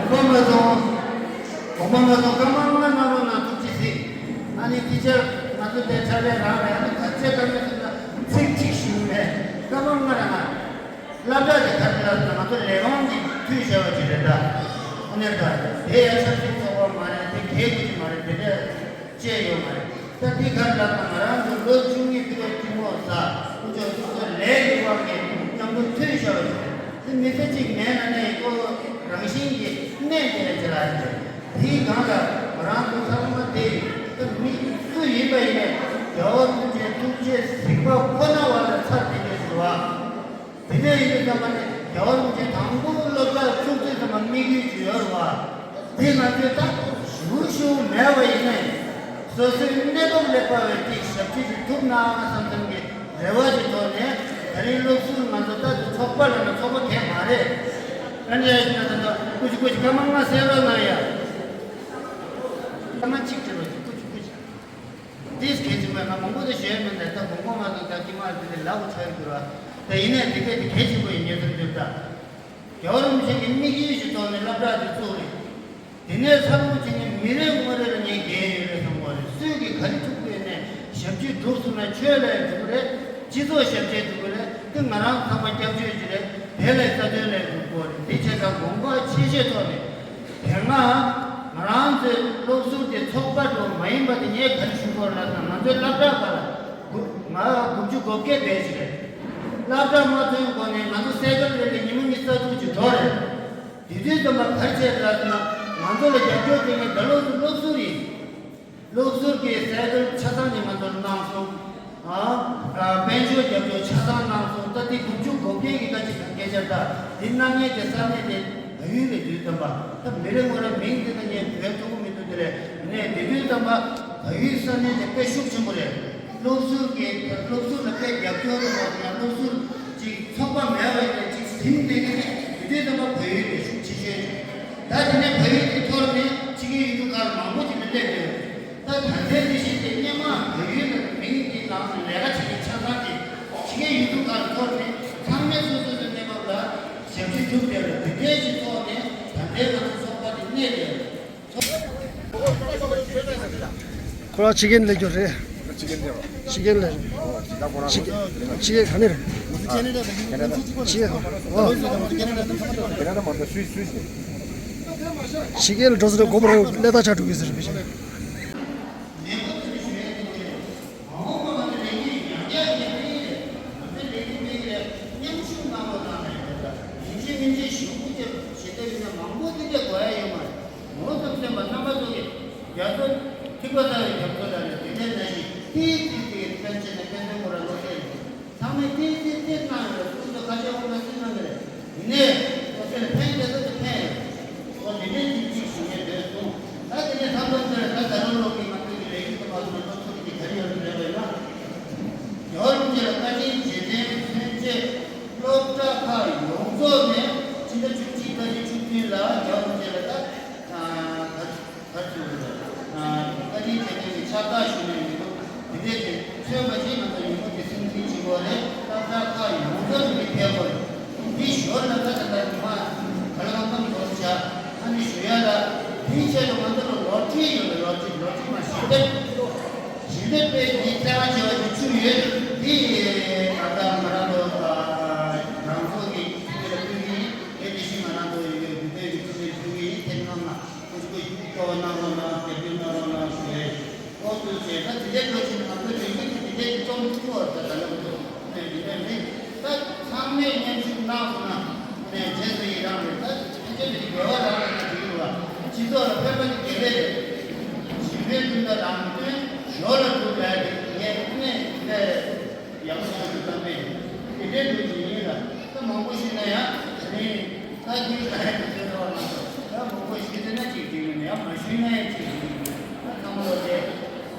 དགོངས་པ་མ་ཚོམ། དགོངས་པ་མ་ཚོམ། སྐར་མ་ལྔ་གནང་རོགས་གནང་། ཐུགས་རྗེ་གཟིགས། ཨ་ནི་དེ་ཕྱིར་ང་ཚོ་དེ་ཕྱག་ལས་རང་རེད། ཨ་ནི་ག་ཚད་སྐར་མ་ཚོམ་ན་ཚིག་གཅིག་ཞུ་མེད། སྐར་མ་ལྔ་རེད་ང་། སློབ་གྲྭ་དེ་ག་རེ་ལབ་ན་ང་ཚོ་ལས་ཁུངས་ཀྱིས་མཐུད་བྱས་པ་ཅིག་རེད་ད། དངོས་གནས་ད་དེ་ཡང་ཆབ་སྲིད་ཚོགས་པ་མ་རེད། དེ་གལ་དགོས་ཀྱི་མ་རེད། དེ་འདྲ་བཅས་ཡོད་མ་རེད། ད་དེ་ག་རེ་ལབ་ན་ང་རང་ཚོ་ལོ་བཅུ་གཉིས་འདུག་པའི་ཐུན་མོང་ས་དཀོན་མཆོག་གཙོ་བོ་ལས་ཀྱི་དབང་གིས་མཉམ་དུ་མཐུད་བྱས་པ་ཅིག་རེད། མི་ཚེ་གཅིག་མེད་ན་ནས་ཁོ་རང་བཞིན་གྱིས་གནས་དེ་ལ་ཅི་ལ་ཡིན། དེའི་སྒང་ལ་ང་རང་ཚོ་ཚང་མ་དེ་ད་མི་སུ་ཡིན་པ་ཡིན་ནས་རྒྱལ་བ་རིན་པོ་ཆེའི་ཐུགས་རྗེ་གཟིགས་པ་ཁོ་ན་བ་ལ་ཚར་དེ་འདྲའི་ཞུ་བ། དེ་ནས་ཡིན་དུས་ཙམ་པ་ནས་རྒྱལ་བ་རིན་པོ་ཆེ་དང་པོ་སློབ་གྲྭར་བཅུག་དུས་ཙམ་པ་དམིགས་ཡུལ་ཅིག་ཡོད་རེད་བ། དེ་ང་ཚོས་ད་ཞུ་ཞུ་མེད་པ་ཡིན་ནས་སོ་སོའི་གནས་བབ་ལས་དཔག་པའི་ཅིག་ཞབས་ཕྱི་ཞིག་ཐུབ་ན་བསམ་བསམ་གྱི་རེ་བ་ཞིག་ཐོག་ནས། ད་རིང་སློབ་ཟུར་ང་ཚོ་ལྟ་དུ་ཚོགས་པ་ལ་ན་ཚོགས་པ་གས་མ་རེད། ཨ་ནི་ཡ་ཞིག་ན་ད་ད་ཀུ་ཅི་ཀུ་ཅི་སྐར་མ་ལྔ་གསན་རོགས་གནང་ཡ། སྐར་མ་གཅིག་བྲི་རོགས་ཀྱི་ཀུ་ཅི་ཀུ་ཅི། འདིས་གལ་ཆེན་པོ་ཡིན། ང་མང་པོ་དེ་ཞུ་ཡ་མིན་ད་ད་དགོངས་པ་མ་ཚོམ་ད་ཀྱི་མ་དེ་དེ་ལབ་ཆོག་གི་ར། ད་ཡིན་ནའི་དེ་གས་དེ་གལ་ཆེན་པོ་ཡིན་ངེས་ཟེར་འདོད་ད། རྒྱལ་བ་རིན་པོ་ཆེ་གི་དམིགས་ཡུལ་ཞིག་ཐོག་ནས་སློབ་གྲྭ་དེ་བཙུགས་རེད། དེ་ནས་ཚ་བོ་ཅིག་ནི་མི་རེ་ངོ་རེ་ལ་ངས་འགན་ཡོད་རེད་བསམ་གོ་རེད། སུས་ཀྱིས་ག་རེ་ཐུབ་ཀྱི་ཡོད་ནས་ཞབས་ཕྱི་སྒྲུབ་སོང་ན་ཆོས་ལ་ཡང་འགྲིག་གི་རེད། སྤྱི་ཚོགས་ཞབས་ཕྱི་འགྲིག་གི་རེད། དེ་ང་རང་ཚང་མ་སྐྱབས་བཅོལ་གྱི་རེད། དེ་ལས་རྩ་དོན་ལས་འགྲུབ་གོ་རེད། དེ་བྱས་ཙང་དགོངས་པ་ཆེ་བཞེས་ཐོག་ནས་དེ་སྔ་ང་རང་ཚོའི་སློབ་ཟུར་དེ་ཚོགས་པ་འགྲོ་མ་ཡིན་པ་དེ་ངས་ག་རེ་ཞུ་དགོས་རེད་ལབ་ན། ང་ཚོའི་སློབ་གྲྭ་ཁག་ལ་དགུ་ང་དགུ་བཅུ་གོ་བརྒྱད་བསྡད་ཀྱི་རེད། སློབ་གྲྭ་མ་ཐོན་གོང་ནས་ང་ཚོ་སའི་ཀལ་རེ་ལས་ཉིན་མོ་ཉི་ཤུ་རྩ་དྲུག་ཅིག་འགྲོ་རེད། དེ་དུས་ཙམ་པ་ག་རེ་བྱས་ལབ་ན། ང་ཚོ་ལ་རྒྱབ་སྐྱོར་དེ་ངས་ད་ལོ་ཚོ་སློབ་ཟུར་ཡིན། སློབ་ཟུར་གྱི་སའི་ཀལ་ཆ་ཚང་ནི་ང་ཚོར་གནང་སོང་། ཨ། དཔལ་འབྱོར་རྒྱབ་སྐྱོར་ཆ་ཚང་གནང་སོང་། ད་དེ་དགུ་བཅུ་གོ་བརྒྱད་ཀྱི་ད་ཅིག་སྐད་ཆ་ད་དེ་གནང་མཁན་དེ་ས་གནས་དེ་བལ་ཡུལ་ལ་དུས་ཙམ་པ་ད་མི་རེ་ངོ་རེ་མིང་དེ་ད་ངས་བོད་ཐུབ་ཀྱི་མི་འདུག་དེ་ལས་ནས་དེ་དུས་ཙམ་པ་བལ་ཡུལ་ས་གནས་དེ་དཔེ་ཤུགས་ཆེན་པོ་རེད། སློབ་ཟུར་གྱི་སློབ་ཟུར་ལ་དཔེ་རྒྱབ་སྐྱོར་དང་ཡང་སློབ་ཟུར་ཅིག་ཚོགས་པ་མེད་པ་ཡིན་ན་ཅིག་ཟིན་བསྡད་མཁན་དེ་དུས་ཙམ་པ་བལ་ཡུལ་དེ་ཤུགས་ཆེ་ཤོས་རེད། ད་དེ་ནས་བལ་ཡུལ་དེ་འཐོར་ནས་ཕྱི་རྒྱལ་ཡུལ་གྲུ་ཁག་མང་པོ་ཅིག་ལ་སླེབས་ཡོད། ད་ད་ལྟའི་དུས་ཆེན་དེ་སྔོན་མ་བལ་ཡུལ་ལ་མིང་དེ་ནང་ལས་ཀ་བྱེད་མཁན་ཆ་ཚང་དེ་ཕྱི་རྒྱལ་ཡུལ་གྲུ་ཁག་ལ་འཐོར་ནས་ཚང་མས་སོ་སོ་སོའི་གནས་བབ་ལ་ཞབས་ཕྱི་ཐུབ་བསྡད་ལ་དེ་འདྲའི་ཞིག་ཐོག་ནས་ད་ལྟའི་ང་ཚོ་ཚོགས་པ་དེ་གནས་བསྡད་ཡོད། ཁོ་རང་ཕྱི་རྒྱལ་ལ་སླེབས་རྒྱུ་རེད། ཕྱི་རྒྱལ་ལ་ཕྱི་རྒྱལ་ཕྱི་རྒྱལ་ག་ནས་རེད། ཕྱི་རྒྱལ་ག་ནས་རེད། ཕྱི་རྒྱལ་ལ་འགྲོ་ས་དེ་དགོན་པ་རང་སླེབས་ཐག་ཆོད་འགྲོ་གི་ཟེར་ཕྱི་རྒྱལ། མ་འོངས་པ་ང་ཚོ་ལས་འགུལ་ཡང་བསྐྱར་བྱེད་ཀྱི་རེད། ང་ཚོའི་ལས་འགུལ་སྤེལ་གྱི་རེད། མཉམ་ཞུགས་གནང་རོགས་གནང་ལབ་ཡོད་ད། ཡིན་གཅིག་མིན་གཅིག་ཞུ་སྐུལ་བྱེད་བྱེད་འདོད་ཡོད་ན་མང་པོ་དེ་འདྲ་དགོས་ཡ་ཡོད་མ་རེད། ངོ་ཙམ་སེམས་པ་རྣམ་པ་ཚོ་གི་རྒྱ་མཚོ་ཐིགས་པ་ལྟ་བུའི་རྒྱ་མཚོ་ལ་རེད། དེ་འདྲའི་ནང་བཞིན་ཏིག་ཏིག་ཏིག་ཕན་ཆད་ནས་ཕན་ཚུན་ཁོ་ར་བློ་གཏད་རེད། ཚང་མས་ཏིག་ཏིག་ཏིག་གནང་ཡོད། སུ་ཚོ་ཁ་ཤས་ཁོ་ན་སུ་གནང་གི་རེད། ཡིན་ནའི་ཁོ་ཚོས་ཕན་བདེ་ཚོ་དེ་ཕན་ཡོད། ཁོ་འདི་འདྲའི་ཏིག་ཏིག་ཞུ་ངེས་འདོད་གསུངས། ད་དེ་ནས་ལྷག་པར་དུ་ད་ད་ལོ་ལོ་གི་ང་ཚོའི་ལས་ཡུན་དུ་མ་སོང་བའི་སློབ་ཚོགས་ཀྱི་ག་རེ་ཡོད་རེད་པས་ན། རྒྱལ་བ་རིན་པོ་ཆེ་ལ་བཀའ་དྲིན་རྗེས་དྲན་མཚོན་ཆེད་སློབ་གྲྭ་ཁག་ཡོངས་རྫོགས་ནས་སྤྱི་ཟླ་བཅུ་གཅིག་ཕྱི་ཟླ་བཅུ་བདུན་ལ་རྒྱལ་བ་རིན་པོ་ཆེ་ལ་ད་ག་ག་ཚོད་རེད། བཀའ་དྲིན་རྗེས་དྲན་གྱི་ཕྱག་རྟགས་ཞུ་ནས་མི་འདུག་དེ་འདྲས་ཀྱི་མཚོན་པ་ཅིག་ང་ཚོ་ཉིན་མོ་དེ་སྲུང་བརྩི་བྱེད་དགོས་རེད། སློབ་གྲྭ་ཁག་ཡོངས་རྫོགས་ནས་ཕེབས་དགོས་རེད། འདི་ཞོར་ལ་ད་ད་ལྟ་མ་ག་ལ་ང་ཚོ་ཚོར་བྱ་ཨ་ནི་ཞུ་ཡ་ལ་དེའི་ཆེད་དུ་ང་ཚོ་ལ་ལོ་ཊི་རི་ཡོད་ལ་ལོ་ཊི་རི་ལོ་ཊི་རི་མ་ཞིབ་ཕྲ་ཞིབ་ཕྲ་དཔེ་འདི་རྩ་བ་ཆེ་བ་ཞིག་བཅུག་ཡོད། འདི་ད་ལྟ་ང་རང་ཚོ་རང་ཚོ་གི་དེ་ལ་ཕུལ་གྱི་ཡིན། དེ་དེ་བཞིན་ང་རང་ཚོ་ཡི་གེ་འདི་ཚོའི་གི་ཕུལ་གྱི་ཕུལ་གྱི་ཡིན། ཐེངས་མང་ང་ཁོ་ཚོ་གི་སྐྱོ་བ་གནང་རོགས་གནང་། རྒྱབ་སྐྱོར་གནང་རོགས་གནང་ཞུ་ཡ་ཡིན། ཨོ་ཚོས་བྱས་ན་དེ་འདྲའི་བཀའ་དྲིན་ང་ཚོའི་ལས་འགུལ་དེ་དེ་འདྲའི་རྩོམ་ཐུབ་པ་ད་ད་ལམ་དུ་ནས་འདི་འདྲ་མིན། ད་ཚང་མས་མཉམ་ཞུགས་གནང་སོང་ན་ནས་རྗེས་སུ་ཡི་རང་རེད། ད་ཕན་ཆད་དེ་དགེ་བ་རང་རེད། ད་དེ་ཡོད་པ་སྤྱི་ཚོགས་ལ་ཕན་པ་དེ་དགེ་བ་རེད། ཞིང་པའི་ཀུན་ད་རང་དོན་ཞོར་ལ་སྒྲུབ་ཡ་དེ་ངས་ནས་ནས་ཡག་པོ་ཞིག་ཏུ་བཏང་པས་དེ་འདྲའི་འདུག་ཅིག་ཡིན་ལ། ད་མང་པོ་ཞིག་ན་ཡང་དེ་རིང་ད་དེའི་ལ་ཡང་དེ་ཚོའི་རོགས་ལ་ད་མང་པོ་ཞིག་ཟེར་ན་ཅིག་ཅིག་ཡིན་ན་ཡང་མ་ཞུས་ན་ཡང་ཅིག་ཡིན། ད་ཚང་མ་ལ་དེ་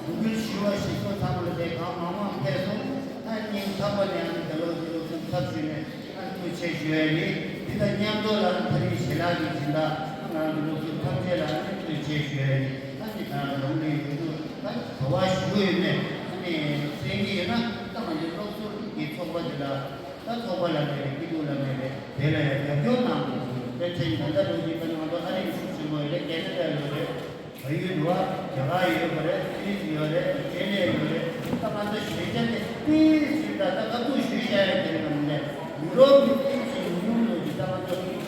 འབུལ་སྐྱོར་ཞུ་བ་ཞིག་སོ་ཚང་མ་ལ་དེ་གང་མང་མང་ཕེབས་སོང་། ད་སྙིང་ཐག་པ་ནས་ཡང་དེ་ལོ་དེ་ལོ་སེམས་འཚབ་ཞུས་ནས་ཨ་ཐུགས་རྗེ་ཆེ་ཞུ་ཡ་ཡིན། དེ་དང་མཉམ་དུ་ལ་ད་རིང་ཞལ་ལག་གི་སྦྱིན་བདག་ང་རང་ཚོ་སློབ་ཕྲུག་ཐམས་ཅད་ལ་ཨ་ནི་ཐུགས་རྗེ་ཆེ་ཞུ་ཡ་ཡིན། ཨ་ནི་ད་རང་ལས་ཡོད་དུ་ད་ག་བ་ཞུ་ཡོད་མེད་ཨ་ནི་གསན་གྱི་ཡོད་ན་ད་ང་ཚོའི་སློབ་ཟུར་གྱི་ཚོགས་པ་དེ་ལ། ད་ཚོགས་པ་ལ་མེད་རེད། སྐྱིད་སྡུག་ལ་མེད་རེད། དེ་ལ་ཡང་རྒྱབ་སྐྱོར་གནང་དགོས་ཀྱི་ཡོད། དཔེར་ན་ད་ལྟ་ལོ་རྒྱུས་ཀྱི་ནང་དུ་ཨ་རི་ཤུགས་ཆེན་པོ་ཡོད་རེད། ཁེ་ན་ཌ་ཡོད་རེད། བལ་ཡུལ་འདུག་བ། རྒྱ་གར་ཡོད་པ་རེད། སུད་སི་ཡོད་རེད། ཨོ་སི་ཀྲེ་ལི་ཡ་ཡོད་རེད། ད་ང་ཚོ་ཞོད་འཇགས་ནས་ཏིས་ཞིག་ད་ལྟ་ཨ་ཐུ་ཞུས་བཞག་ཡོད། དེ་རིང་ང་མི་འདྲ་ཡུ་རོབ་ཀྱི་ཏིས་ཞིག་ཉུང་ཉུང་འདུག་ཅིག་ད་ང་ཚོ་རྒྱལ་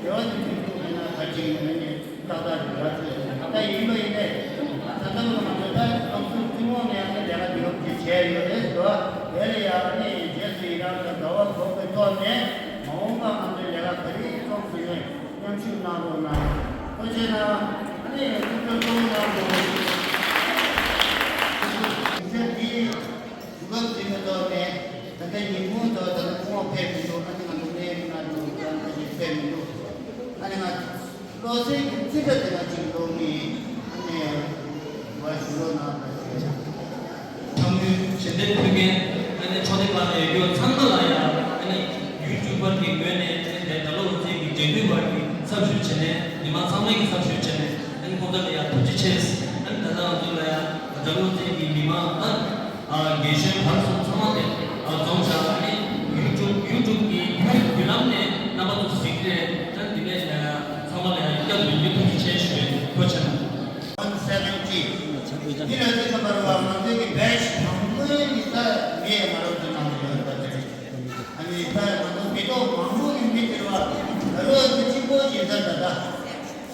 བ་རིན་པོ་ཆེ་ཐུགས་ཀྱི་ན་ག་ཅིག་ཡོད་ན་ནི། ཏག་ཏག་རེད་ར། ཚོད་ད་ལྟ་ཡིན་པ་ཡིན་ནས་ད་ལྟ་ང་ཚོ་ད་སློབ་ཟུར་ཐུན་མོང་ནས་ཡང་ལས་ཀ་འདི་ལོག་ཅིག་བྱས་ཡོད་རེད་ཟེར་བ། དེ་ལ་ཡང་ནི་རྗེས་སུ་ཡི་རང་དང་དགའ་བ་འཕོག་པའི་ཐོག་ནས་མ་འོངས་པ་ང་ཚོའི་ལས་ཀ་ གནང་རོགས་གནང་། ཐུགས་རྗེ་གནང་། ཨ་ནི་ཐུགས་རྗེ་གནང་རོགས་གནང་། དུས་ཚོད་འདི་འགོ་བཙུགས་མ་ཐག་ནས་ད་ལྟ་ཉིན་གུང་དང་ད་ལྟ་སྐུ་ངོ་ཕེབས་མི་འདུག་ཨ་ནི་ང་ཚོ་གནས་ན་འདུག་ད་ལྟ་ཅིག་ཕེབས་མི་འདུག་ཨ་ནི་ང་བློ་སེང་གི་རྩིས་ཁྲ་དེ་ང་ཅིག་ལོག་ནི་ཨ་ནི་བ་ཞུ་རོགས་གནང་ད་ཞུ། འཁྲབ་ཁུལ་ཞལ་འདེབས་ཕུལ་མཁན་ཨ་ནི་ཕྱོགས་སྡེ་ཁག་ནས་ཡོད་ཚང་མ་ལ་ཡང་ཨ་ནི་ཡུ་ཊུབ་པར་གྱི་ངོས་ནས་ཨ་ནི་དེ་ད་ལོ་རྩིས་ཀྱི་འབྲེལ་མཐུད་པར་གྱི་ཚབ་ཞུས་བྱས་ནས་མི་མང་ཚང་མས་ཀྱི་ཚབ་ཞུས་བྱས་ནས་ཨ་ནི་ཁོང་ཚོ་ལ་ཡང་ཐུགས་རྗེ་ཆེ། ཨ་ནི་ད་ལྟ་ང་ཚོ་ལ་ཡང་ད་ལོ་རྩིས་ཀྱི་མི་མང་ཨ་ཨ་རྒན་གཞོན་བར་གསུམ་ཚང་མ་དེ་ཨ་འཛོམས་བྱ་ཨ་ནི་ཡུ་ཊུབ་ཡུ་ཊུབ་ཀྱི་བརྒྱུད་ལམ་ནས་རྣམ་པ་ཚོ་གཟིགས་རེད། ཨ་ནི་འདི་ནས་ཚང་མ་ལ་ཡང་བསྐྱར་དུ་ཡིད་ཐུགས་རྗེ་ཆེ་ཞུ་བའི་ཐུགས་རྗེ་ཆེ། One seventy. འདི་ལ་དེ་ཁ་པར་བ་ང་ཚོའི་གི་བེ་ཤི་དང་པོའི་ནི་ད་ངས་མ་རབས་ཀྱི་ནང་དུ་ཡོད་པ་དེ་རེད། ཨ་ནི་ད་ང་ཚོ་མི་ཐོག་མང་པོ་གི་མི་དེར་བ་ད་ལོ་དེ་གཅིག་པོ་ཞིག་ད་ད་ད།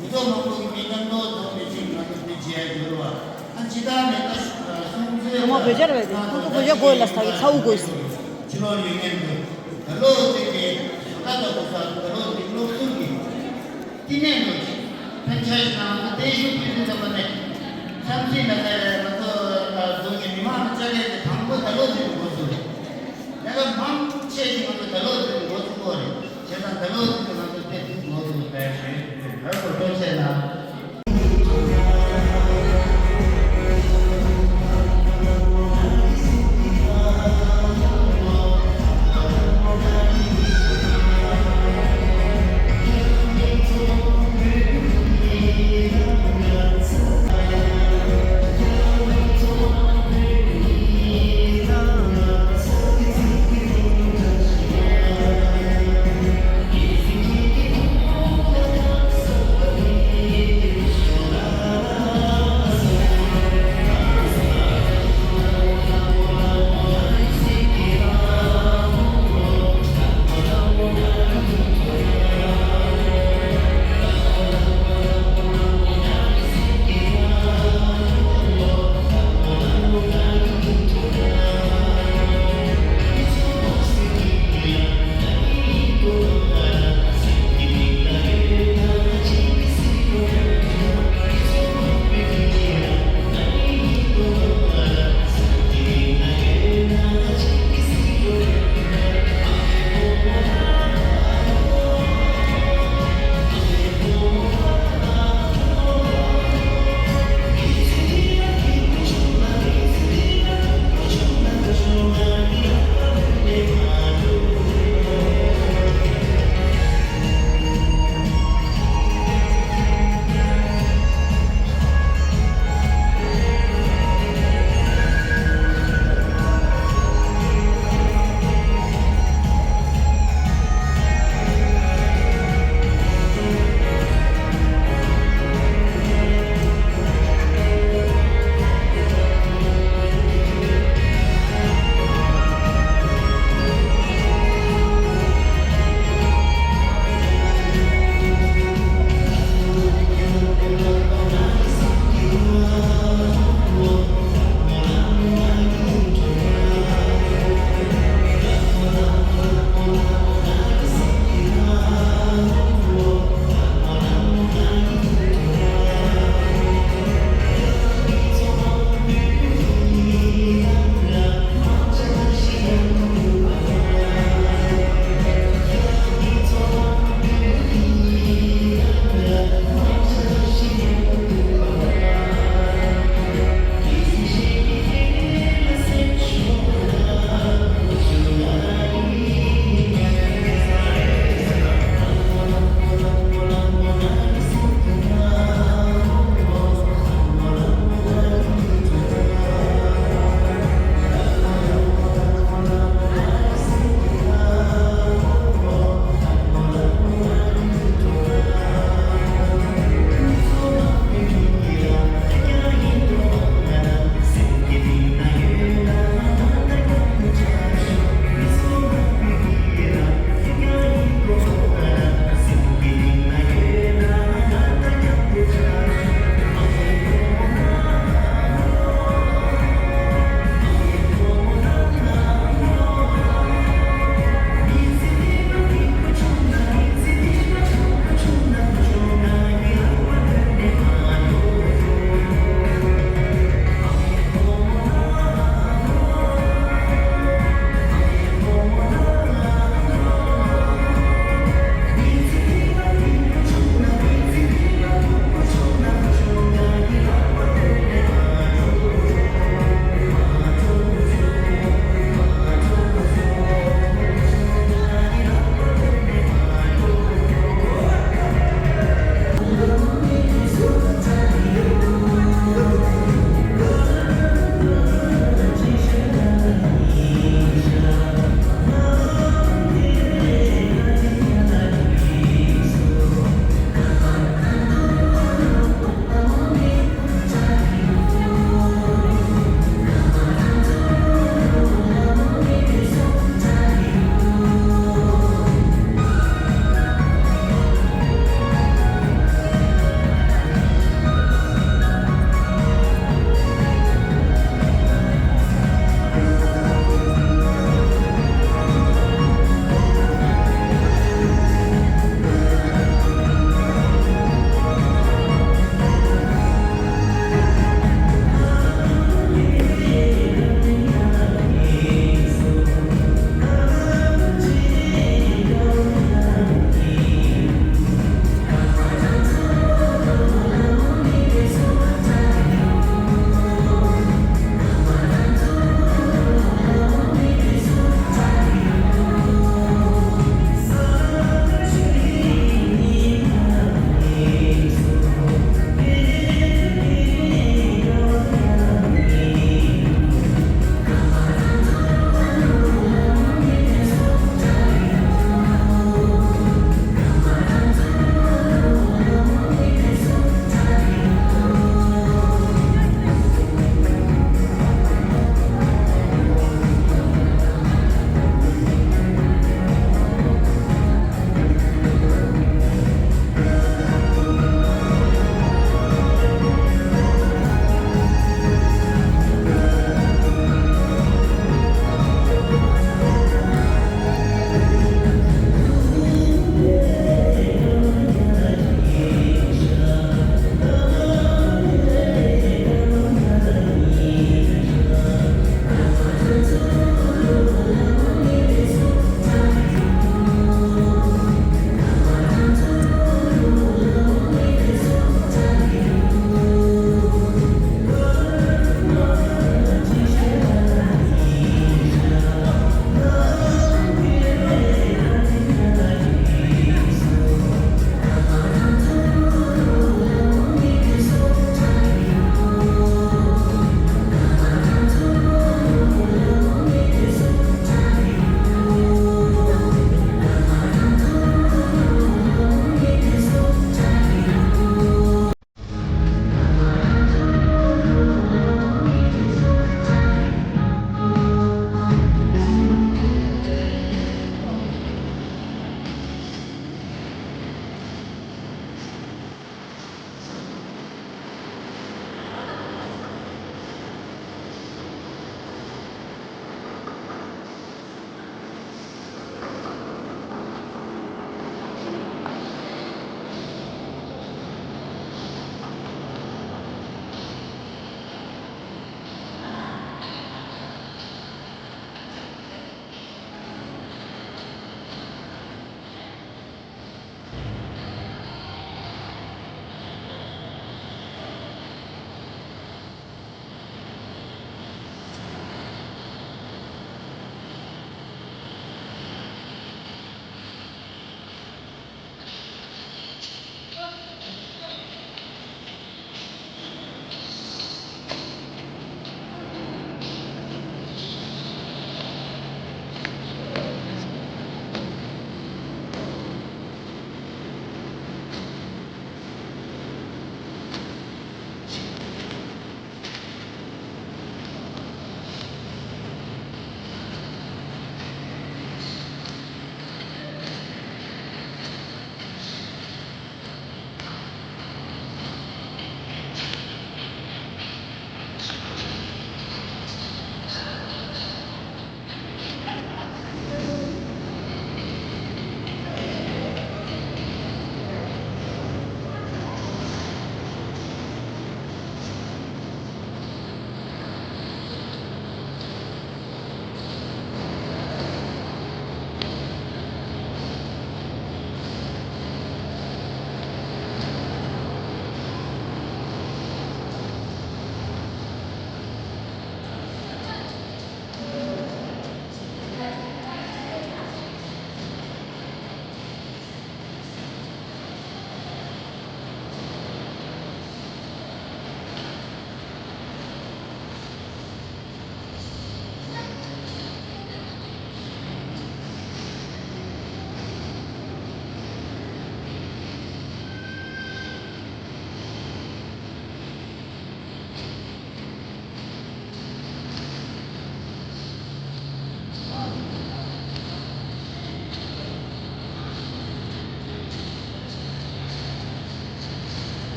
མི་ཐོག་མང་པོ་གི་མི་མཉམ་དུ་འཛོམས་ནས་ཅིག་ང་ཚོ་དེ་བྱས་ཡོད་རེད་བ། ཨ་ཅི་ད་ནས་ད་སོང་ཚེ་ད་ང་བོད་ཇར་བས་ཁོང་ཚོ་བོད་ཇར་དགོས་ལ་ས་ཡི་ཚ་བོ་དགོས་སོ། ཕྱི་ལོགས་ཡོད་མཁན་དེ་ད་ལོ་དེ་དེ་ད་ད་ད་གོ་ས་ད་ལོ་དེ་སློབ་ཟུར་གི། དེ་ནས་ལོ་ཕན་ཆད་ནང་ལ་དེ་ཞུ་ཕུལ་དུས་ཙམ་པ་ནས་ཆབ་སྲིད་ལ་ད་ང་ཚོ་ད་བཟོ་གི་མི་མང་ལ་ཅ་ལག་དེ་དང་པོ་ད་ལོ་དེ་འགོ་ཚུགས་རེད། ད་ལྟ་མང་ཆེ་ཞིག་ང་ཚོ་ད་ལོ་དེ་འགོ་ཚུགས་པ་རེད། བྱས་ཙང་ད་ལོ་དེ་ང་ཚོ་དེ་འགོ་ཚུགས་པའི་ཞུ་ཡིག་དེ་ད་གོ་སྐབས་བྱས་ན།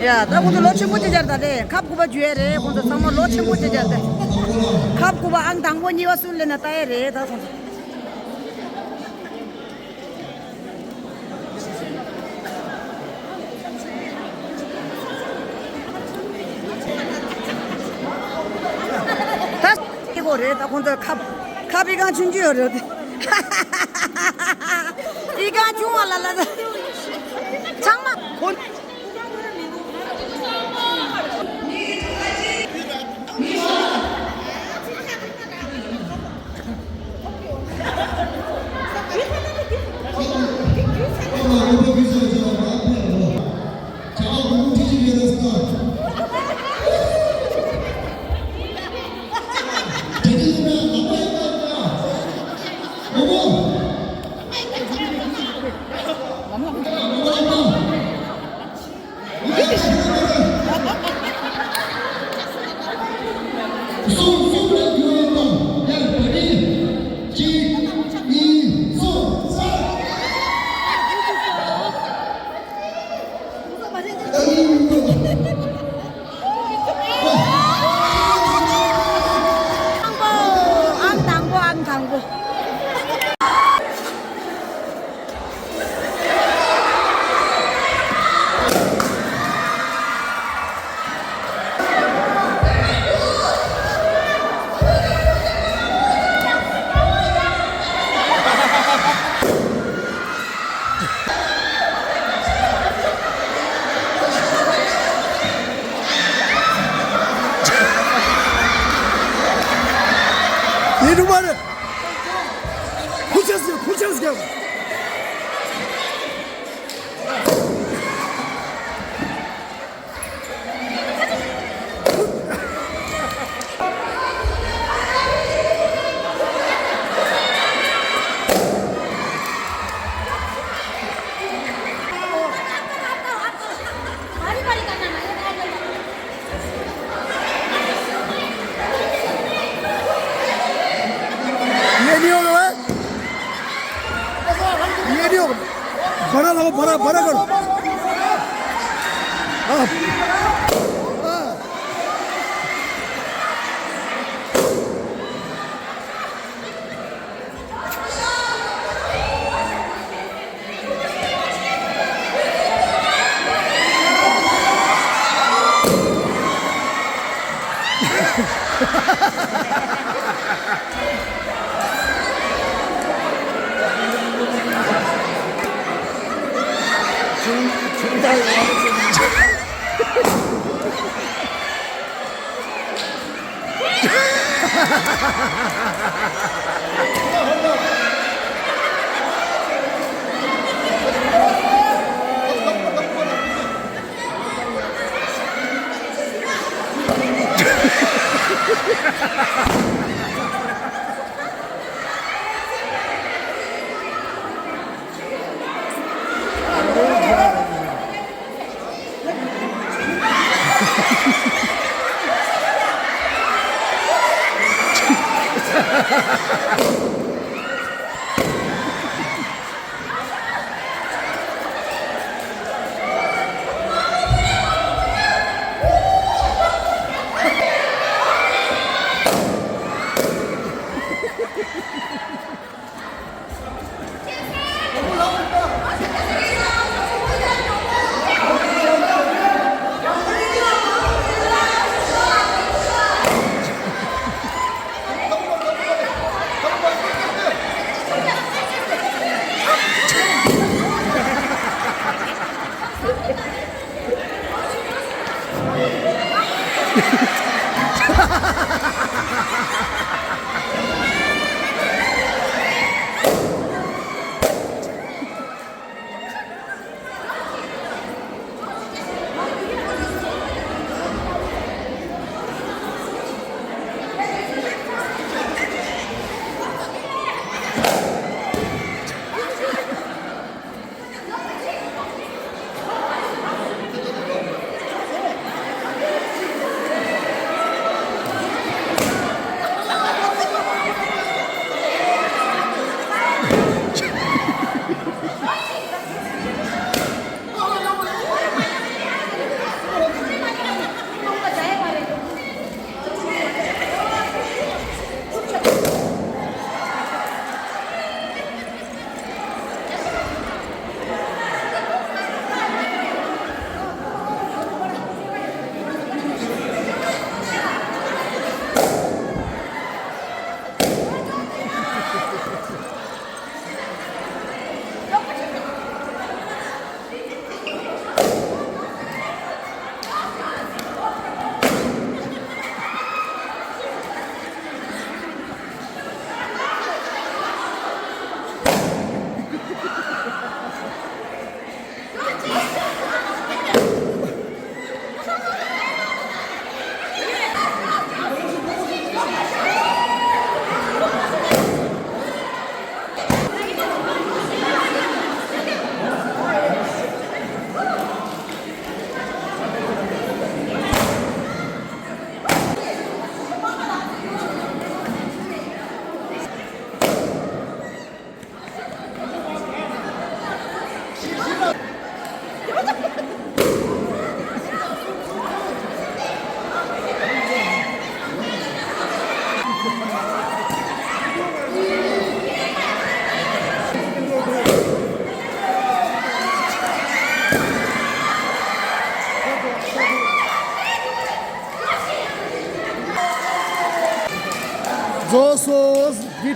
ཡ། ད་ཁོང་ཚོ་ལོ་ཆེན་པོ་ཅིག་བྱས་ད་དེ་ཁབ་སྐུད་པ་འཇུ་ཡ་རེད། ཁོང་ཚོ་ཚང་མ་ལོ་ཆེན་པོ་ཅིག་བྱས་ཏེ། ཁབ་སྐུད་པ་ཨང་དང་པོ་གཉིས་པ་སུ་ལེན་ན་ལྟ་ཡ་རེད། ད་ཁོང་ཚོ། ད་ཁྱི་གོ་རེད། ད་ཁོང་ཚོ་ཁབ་ཁབ་ཨི་ཁང་ཆུང་ཆུང་ཡོད་རེད། ཨི་ཁང་ཆུང་བ་ལ་ལ་ད་ཚང་མ་ཁོ། ཨང་དང་པོ། ཨང་དང་པོ། ཡིན་འགྲོ་མ་རེད། ཕུར་ཆས་ཀྱི་ཕུར་ཆས་ཀྱི། ये नहीं होगा भाई। ये नहीं होगा। बड़ा लगाओ, बड़ा, बड़ा करो। हाँ। हाँ।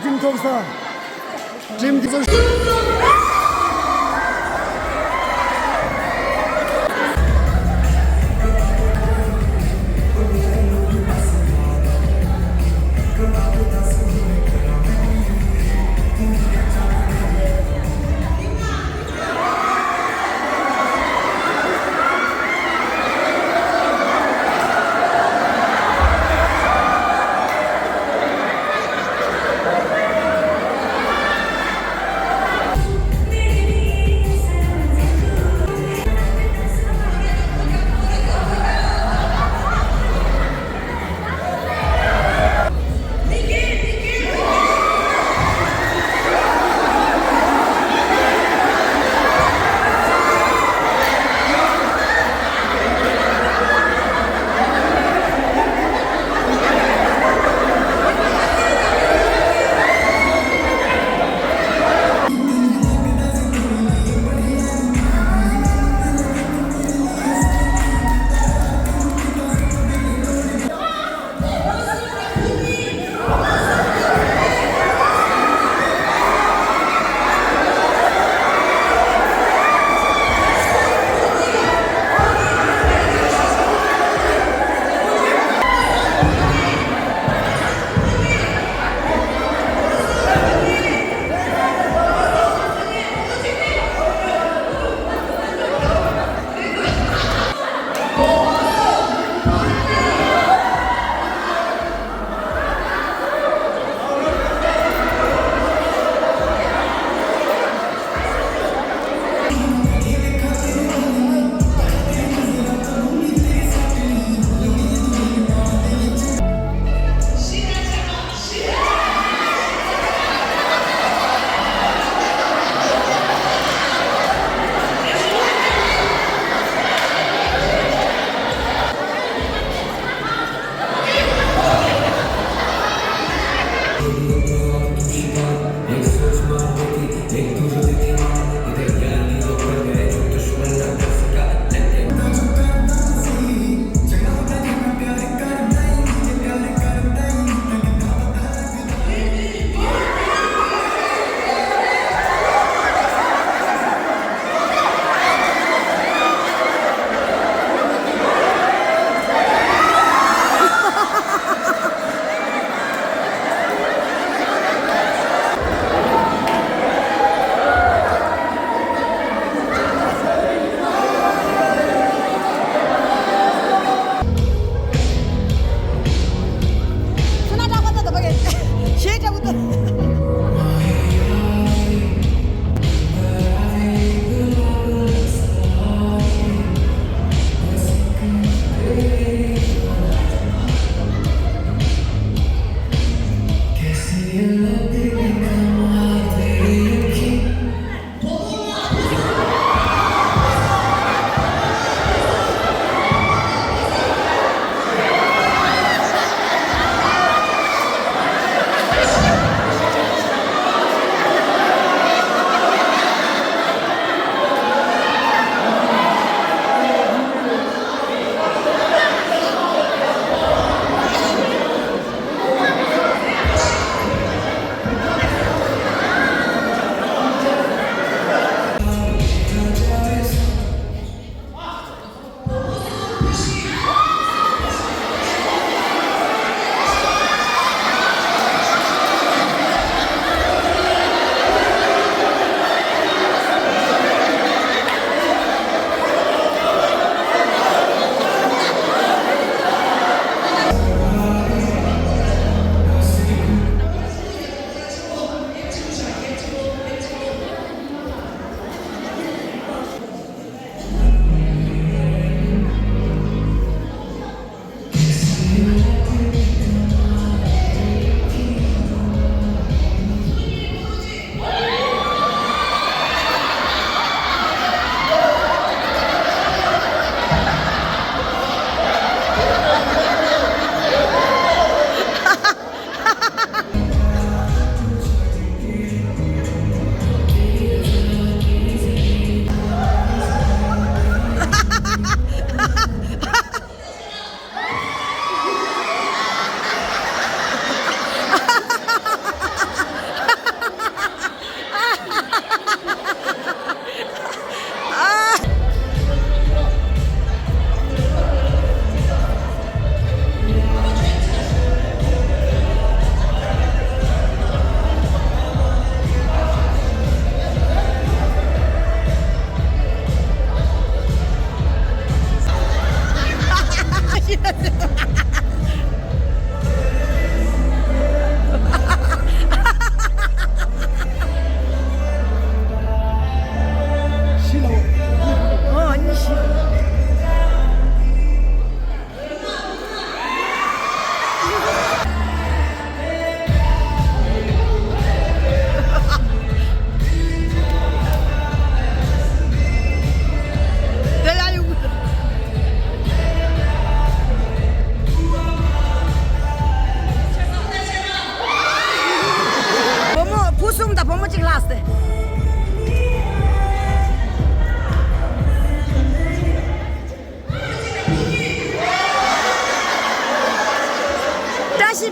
ཁྲིམས་ཐོབ་ས། ཁྲིམས་ཐོབ་ས།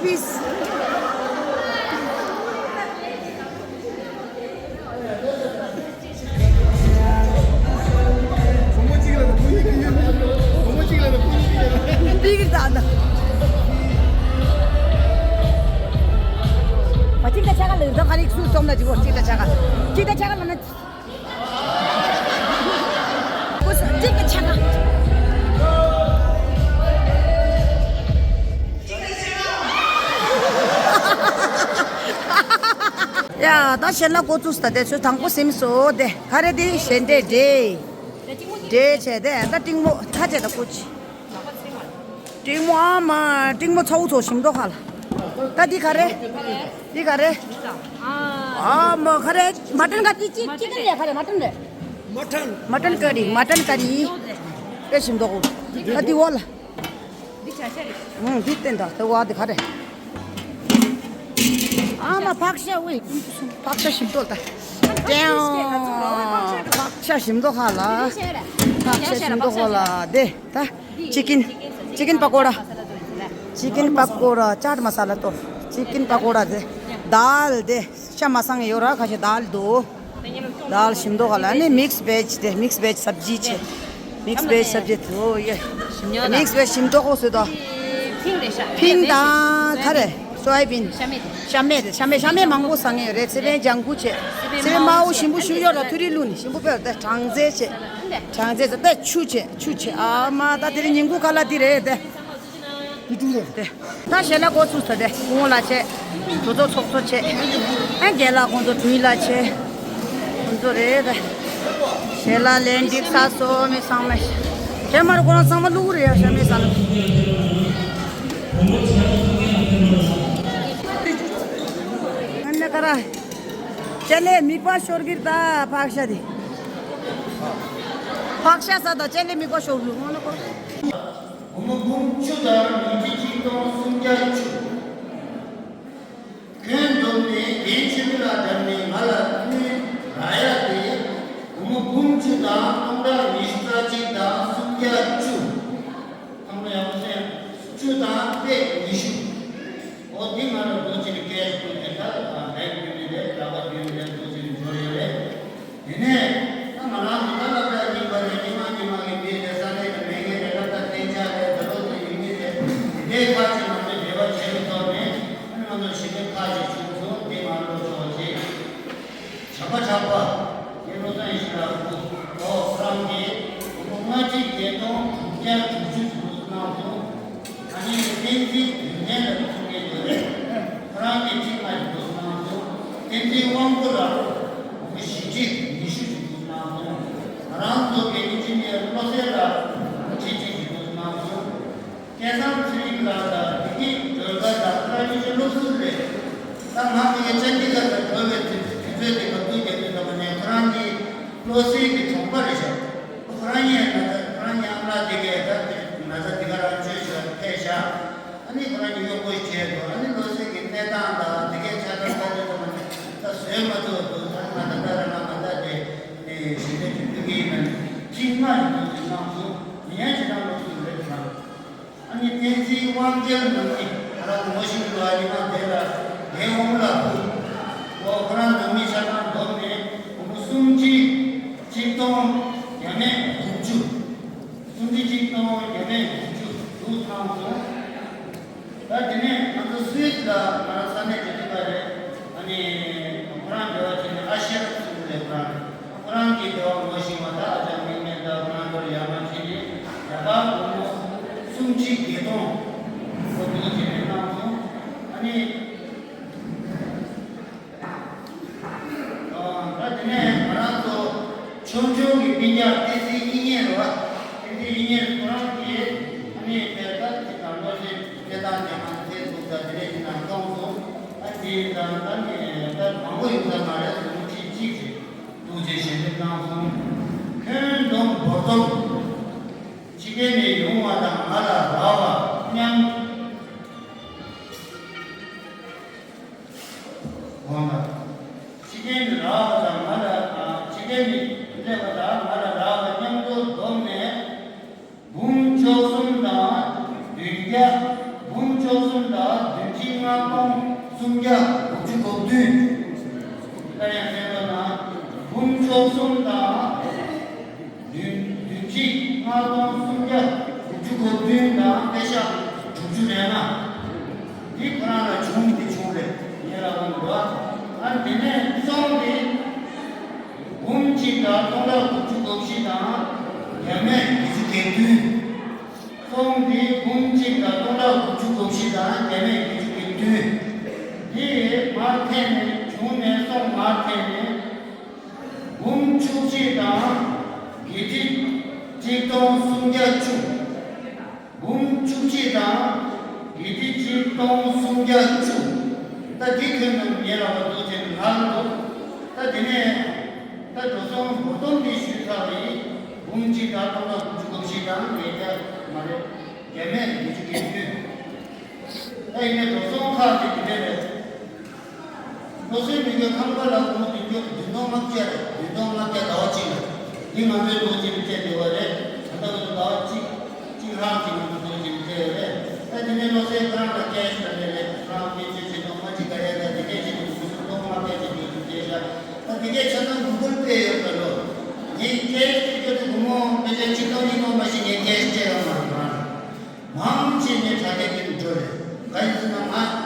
Peace. འདི་གི་ད་ད། མ་གཅིག་ད་ཆ་ག་ལ་ད་ག་རིགས་སུ་སྟོང་ན་ཅིག་གོ། གཅིག་ད་ཆ་ག་གཅིག་ད་ཆ་ག་ལ་ན། ཀུ་སུ་གཅིག་ད་ཆ་ག་ཡ། ད་ཞལ་ལག་འགོ་བཙུགས་ད། དེ་ཚོ་དང་པོ་ཟིན་སོ། དེ་ག་རེ་དེ་ཞལ་འབྲས་འབྲས། འབྲས་བྱས་ཏེ་ད་ཏིང་མོ་ཐ་ཆད་ད་ཀོ་ཅི། ཏིང་མོ་ཨ་མ་ཏིང་མོ་ཚ་བོ་ཚོ་ཞིམ་མདོག་ཁ་ལ། ད་འདི་ག་རེ། འདི་ག་རེ། ཨ་མ་ག་རེ། མ་ཊན་ག་ཅི་ཅི་ཅི་ཀན་རེད། ག་རེ་མ་ཊན་རེད། མ་ཊན་ཀ་རི། མ་ཊན་ཀ་རི། དཔེ་ཞིམ་མདོག་ཁ། ད་འདི་འོ་ལ། འདི་ཆ་ཤས་རེད། ཨུང་། འདི་བསྟན་ད་དེ་བ་འདི་ག་རེ། ཨ་མ་ཕག་ཤ་ཝེ། ཕག་ཤ་ཞིམ་མདོག་ད། ཏེའོ། ཕག་ཤ་ཞིམ་མདོག་ཁ་ལ། ཕག་ཤ་ཞིམ་མདོག་ཁ་ལ་དེ་ད། ཅི་ཀིན། ཅི་ཀིན་པ་ཀོ་ཌ། ཅི་ཀིན་པ་ཀོ་ཌ། ཅཱཊ་མ་ས་ལ་ཏོ། ཅི་ཀིན་པ་ཀོ་ཌ་དེ། དཱལ་དེ། ཤ་མ་སང་ཡོད་ར་ཁ་ཤས་དཱལ་དོ། དཱལ་ཞིམ་མདོག་ཁ་ལ་ནི་མིགས་བེཇ་དེ། མིགས་བེཇ་སབ་ཇི་ཆེ། མིགས་བེཇ་སབ་ཇི་དོ་ཡེ། མིགས་བེཇ་ཞིམ་མདོག་ཁོ་སོ་དོ། ཕིང་དང་ག་རེ། སོ་ཡ་བིན། ཤ་མེད་དེ། ཤ་མེད་དེ། ཤ་མེད་ཤ་མེད་མང་པོ་ཟ་ངེས་ཡོད་རེད། ཚེ་བན་ལྗང་གུ་ཆེ། ཚེ་བན་དམར་པོ་ཞིམ་པོ་ཞུ་ཡོད་ར། ཐུ་རི་ལུ་ནི་ཞིམ་པོ་དཔེ་དེ་གྲང་ཚལ་ཆེ། གྲང་ཚལ་ཆེ་དེ་ཆུ་ཆེ་ཆུ་ཆེ། ཨ་མ་ད་དེ་རིང་ཉིན་གུང་ཁ་ལག་འདི་རེད་དེ། དེ། ད་ཞལ་ལག་འགོ་བཙུགས་ས་དེ་སྐུ་ངོ་ལགས་བྱས། གྲོས་ཚོགས་ཚོགས་གཙོ་བྱས། ཨ་རྒན་ལགས་ཁོང་ཚོ་དྲུང་ཡིག་ལགས་བྱས། ཁོང་ཚོ་རེད་དེ། ཞལ་ལག་ལན་འགྲིག་ས་སོ་མི་ཚང་མས། ཞལ་མར་ཁོ་རང་ཚང་མ་བླུག་རེད་ཡ། ཞལ་མེད་ས་ལ། ཨ་ནེ་ཀ་ར། ཅ་ལེ་མིད་པ་ཤོར་གིར་ད་ཕག་ཤ་དེ། ཕག་ཤ་ས་ད་ཅ་ལེ་མིད་པ་ཤོར་གིར་ཧོ་ན་ཁོ། སྒོར་མོ་འབུམ་བཅུ་དང་ཉིས་ཁྲི་གཅིག་སྟོང་སུམ་བརྒྱ་བཅུ། ཁྱོན་བསྡོམས་ནས་རྒན་ཆོས་སྐྱིད་ལགས་བདམས་ནས་ང་ལ་ཐོན་རག་ཡ་དེ་སྒོར་མོ་འབུམ་བཅུ་དང་སྟོང་ཕྲག་ཉི་ཤུ་རྩ་གཅིག་དང་སུམ་བརྒྱ་བཅུ། ཁམས་ལ་ཡག་པོ་བཤད། བཅུ་དང་པད་ཉི་ཤུ། འོ་འདི་ང་ལ་རྡོ་རྗེ་རི་ཀེ་ཤི་བསྐུར་ཏེ་ད་བེག་བརྒྱུད་ནས་རེད། ལག་པ་བརྒྱུད་ནས་རྡོ་རྗེ་རི་འབྱོར་ཡོད་རེད། དེ་ནས་ད་ང་རང་གི་ད་སློབ་གྲྭ་རྙིང་པ་རེད། རྙིང་མ་རྙིང་མ་གི་མི་རེད། ས་གནས་ཀྱི་མི་རྒན་རེད། སློབ་གྲྭ་གཏན་འཇགས་རེད། དུ་ལོག་ཏུ་ཡོད་མི་རེད། དེ་འདྲའི་ཁག་ཅིག་ང་ཚོས་འབྲེལ་བ་བྱས་པའི་ཐོག་ནས་ཨ་ནི་ང་ཚོར་ཞི་བདེ་ཁག་ཅིག་བྱུང་སོང་། དེ་ང་ཚོ་ཆོག་ཅིག་ཇག་པ་ཇག་པ། ངས་བློ་བཟང་ཡེ་ཤེས་ལགས་སྐུ་ངོ་ཁོ་རང་གིས་སྒོར་མོ་ལྔ་ཁྲི་བརྒྱད་སྟོང་དྲུག་བརྒྱ་དྲུག་ཅུ་ཙམ་གནང་སོང་། ཨ་ནི་བསྟན་འཛིན་དུས་ཆེན་ལ་ཐུག་མཁན་དེ་རེད། ཁོ་རང་གིས་ཁྲི་ལྔ་ཞིག་འདུག་གནང་སོང་། བསྟན་འཛིན་དབང་པོ་ལ་སྒོར་མོ་བཞི་ཁྲི་ཉི་ཤུ་ཞིག་འདུག་གནང་སོང་། ང་རང་ཚོ་དགེ་རྒན་ཆེན་མོ་བློ་གསལ་ལ་སྒོར་མོ་ཁྲི་གཅིག་ཞིག་འདུག་གནང་སོང་། སྐལ་བཟང་ཚེ་རིང་ལགས་དང་བདེ་སྐྱིད་སྒྲོལ་དཀར་ལགས། ཁོ་རང་གཉིས་ཀྱི་སློབ་ཟུར་རེད། ད་ང་དེ་གའི་ཅན་ཌི་གྷར་ལ་འགྲོ་བའི་དུས་དུས་ཚོད་དེ་ག་དུས་རྒྱབ་དུས་ཙམ་པ་ནས་ཁོ་རང་གཉིས་བློ་གསལ་གྱི་གྲོགས་པ་རེད་ཤག་ཁོ་རང་གཉིས་ན་ཚ་ཁོ་རང་གཉིས་ཨ་མ་ལགས་དེ་གའི་ད་ན་ཚ་དེ་ག་རང་བཅོས་བྱས་ཕེབས་ཤག་ཨ་ནི་ཁོ་རང་གཉིས་གཡོག་པོ་ཞིག་བྱས་འདུག་ཨ་ནི་བློ་གསལ་གྱི་གནས་སྟངས་དང་དེ་གའི་ཆ་ཚང་ལྟ་དུས་ཙམ་པ་ནས་ད་བཟོས་མ་ཐུབ་འདུག་ད་ང་ད་ལྟ་རང་ང་ང་ད་དེ་ཞལ་འདེབས་ཅིག་ཕུལ་གྱི་ཡིན་ན་ནི་ཁྲི་ལྔ་ཞིག་འདུག་ཅེས་གནང་སོང་། མི་ཡང་ཅི་ལྟར་སློབ་ཟུར་རེད་ཁོ་རང་། ཨ་ནི་བསྟན་འཛིན་དབང་རྒྱལ་ནང་མི་ང་རང་ངོ་ཤེས་འདུག་ཨ་ནི་མ་དེ་ལ་རྒན་འོང་ལ་ཕུལ། འོ་ཁོ་རང་ནང་མི་ཆ་ཚང་བསྡོམས་ནས་སྒོར་མོ་སུམ་ཁྲི་གཅིག་སྟོང་བརྒྱ་མེད་དགུ་བཅུ། སུམ་ཁྲི་གཅིག་སྟོང་བརྒྱ་མེད་དགུ་བཅུ་འདུག་བཏང་སོང་། ད་དེ་ནས་ང་ཚོ་སུད་སི་ལ་ང་རང་ས་གནས་དེ་དུས་ཀ་རེད། ཨ་ནི་ཁོ་རང་འབྲེལ་བ་བྱས་ནས་ཨ་ཤེ་རབ་ཚུལ་ལས་ཁོ་རང་རེད། ཁོ་རང་གིས་འབྲེལ་བ་ངོ་ཤེས་པ་ད་ཨ་ཅག་མིག་སྨན་དང་ཁོ་རང་ཚོར་ཡར་མར་བྱས་ནས་ད་ག་སྒོར་མོ་སུམ་ཁྲི་བརྒྱད་སྟོང་སྒོར་འདུག་བྱས་ནས་གནང་སོང་། ཨ་ནི་ཨ་ད་དེ་ནས་ང་རང་ཚོ་ཆུང་ཆུང་གི་སྤུན་ཀྱག་བསྟན་འཛིན་དབྱིག་གཉེན་རེད་བ། བསྟན་འཛིན་དབྱིག་གཉེན་ཁོ་རང་གིས་ཨ་ནི་དེ་ལྟར་གྱི་དང་པོ་ཞིག་སྐད་བཏང་ནས་ང་ཚོའི་ཚོགས་ས་དེ་ནས་ཅིག་ནང་གཏོང་སོང་། ཨ་དེ་ཡིན་ཙང་ད་ནི་ད་མང་པོ་ཡོད་ས་མ་རེད། སུམ་ཁྲི་གཅིག་རེད། ཐུགས་རྗེ་ཆེ་ཞེས་འདེབས་གནང་སོང་། ཁྱོན་བསྡོམས་འབོར་བསྡོམས་ཕྱི་རྒྱལ་ནས་ཡོང་བ་དང་ང་ལ་རག་པ་མཉམ། འོང་ལ། ཕྱི་རྒྱལ་ནས་རག་པ་དང་ང་ལ་ཕྱི་རྒྱལ་ནས་སླེབས་པ་དང་ང་ལ་རག་པ་མཉམ་དུ་བསྡོམས་ནས་འབུམ་བཅུ་གསུམ་དང་བདུན་བརྒྱ། འབུམ་བཅུ་གསུམ་དང་བདུན་ཁྲི་ བརྒྱ་དགུ་བཅུ་གོ་བདུན། ད་ཡང་གསན་པ་ན་འབུམ་བཅུ་གསུམ་དང་བདུན་བདུན་ཁྲི་ལྔ་སྟོང་སུམ་བརྒྱ་དགུ་བཅུ་གོ་བདུན་དང་པད་ཤག་དྲུག་ཅུ་རེ་ལྔ། འདི་ཁོ་རང་ལ་བྱུང་འདི་བྱུང་རེད་ངས་ལབ་པ་འདུག་ཨ་དེ་ནས་སོང་སྟེ། འབུམ་གཅིག་དང་སྟོང་ཕྲག་དགུ་བཅུ་གོ་བཞི་དང་བརྒྱ་མེད་བརྒྱད་ཅུ་གྱ་བདུན། སོང་སྟེ་འབུམ་གཅིག་དང་སྟོང་ཕྲག་དགུ་བཅུ་གོ་བཞི་དང་བརྒྱ་མེད་བརྒྱད་ཅུ་གྱ་བདུན། འདི་མར་འཐེན་ནས་བྱུང་ནས་སོང་མར་འཐེན་ནས། འབུམ་བཅུ་གཅིག་དང་བརྒྱད་ཁྲི་གཅིག་སྟོང་སུམ་བརྒྱ་བཅུ། འབུམ་བཅུ་གཅིག་དང་བརྒྱད་ཁྲི་གཅིག་སྟོང་སུམ་བརྒྱ་བཅུ། ད་འདི་ཁྱོན་ནས་ཉེ་ར་བ་འདུག་ཅེས་ལྷག་འདུག་ད་དེ་ནས་ད་འགྲོ་སོང་འབུམ་སྟོང་འདི་ཞུས་ཚར་བ་ཡིན། འབུམ་གཅིག་དང་སྟོང་ཕྲག་དགུ་བཅུ་གོ་བཞི་དང་ཉིས་བརྒྱ་མ་རེད། བརྒྱ་མེད་ཉི་ཤུ་གྱ་བདུན། ད་ཡིན་ནའི་འགྲོ་སོང་ཁག་དེ་དེ་འདྲ་རེད། བློ་གསལ་མི་དགོས་ཁང་པ་ལ་སྒོར་མོ་བདུན་བརྒྱ་བདུན་སྟོང་ལྔ་བརྒྱ་རེད། བདུན་སྟོང་ལྔ་བརྒྱ་ཟླ་བ་གཅིག་ལ། འདི་ང་ཚོའི་འདུག་ཅེས་བྱས་བསྡད་པ་རེད། ད་ལྟ་བར་དུ་ཟླ་བ་གཅིག་གཅིག་ལྷག་ཅིག་ང་ཚོ་འདུག་ཅེས་བྱས་ཡོད་རེད། ད་དེ་ནས་བློ་གསལ་ཁོ་རང་ལ་སྐད་ཞུ་ལས་རེད། ཁོ་རང་སྐད་ཆ་བྱེད་སྟངས་མ་གཅིག་ག་རེ་ད་དེ་སྐད་ཆ་དེ་སྒོར་མོ་སྟོང་ལྔ་བརྒྱ་ཅིག་འདུག་ཅེས་བྱས་ཤག་ད་དེ་གའི་ཆ་ཚང་གུ་གུལ་པེ་ཡོད་པ་ལོ། ངས་སྐད་ཆ་བཤད་རྒྱུ་དེ་སྒོར་མོ་ཕལ་ཆེར་ཆིག་སྟོང་ཉིས་སྟོང་མ་ཞིག་ངས་སྐད་ཆ་བཤད་ཡོད་མ་རེད། མང་ཆེ་ནས་དྲ་རྒྱ་དེ་འགྲོ་རེད། ག་ཡིན་ཟེར་ན་ང་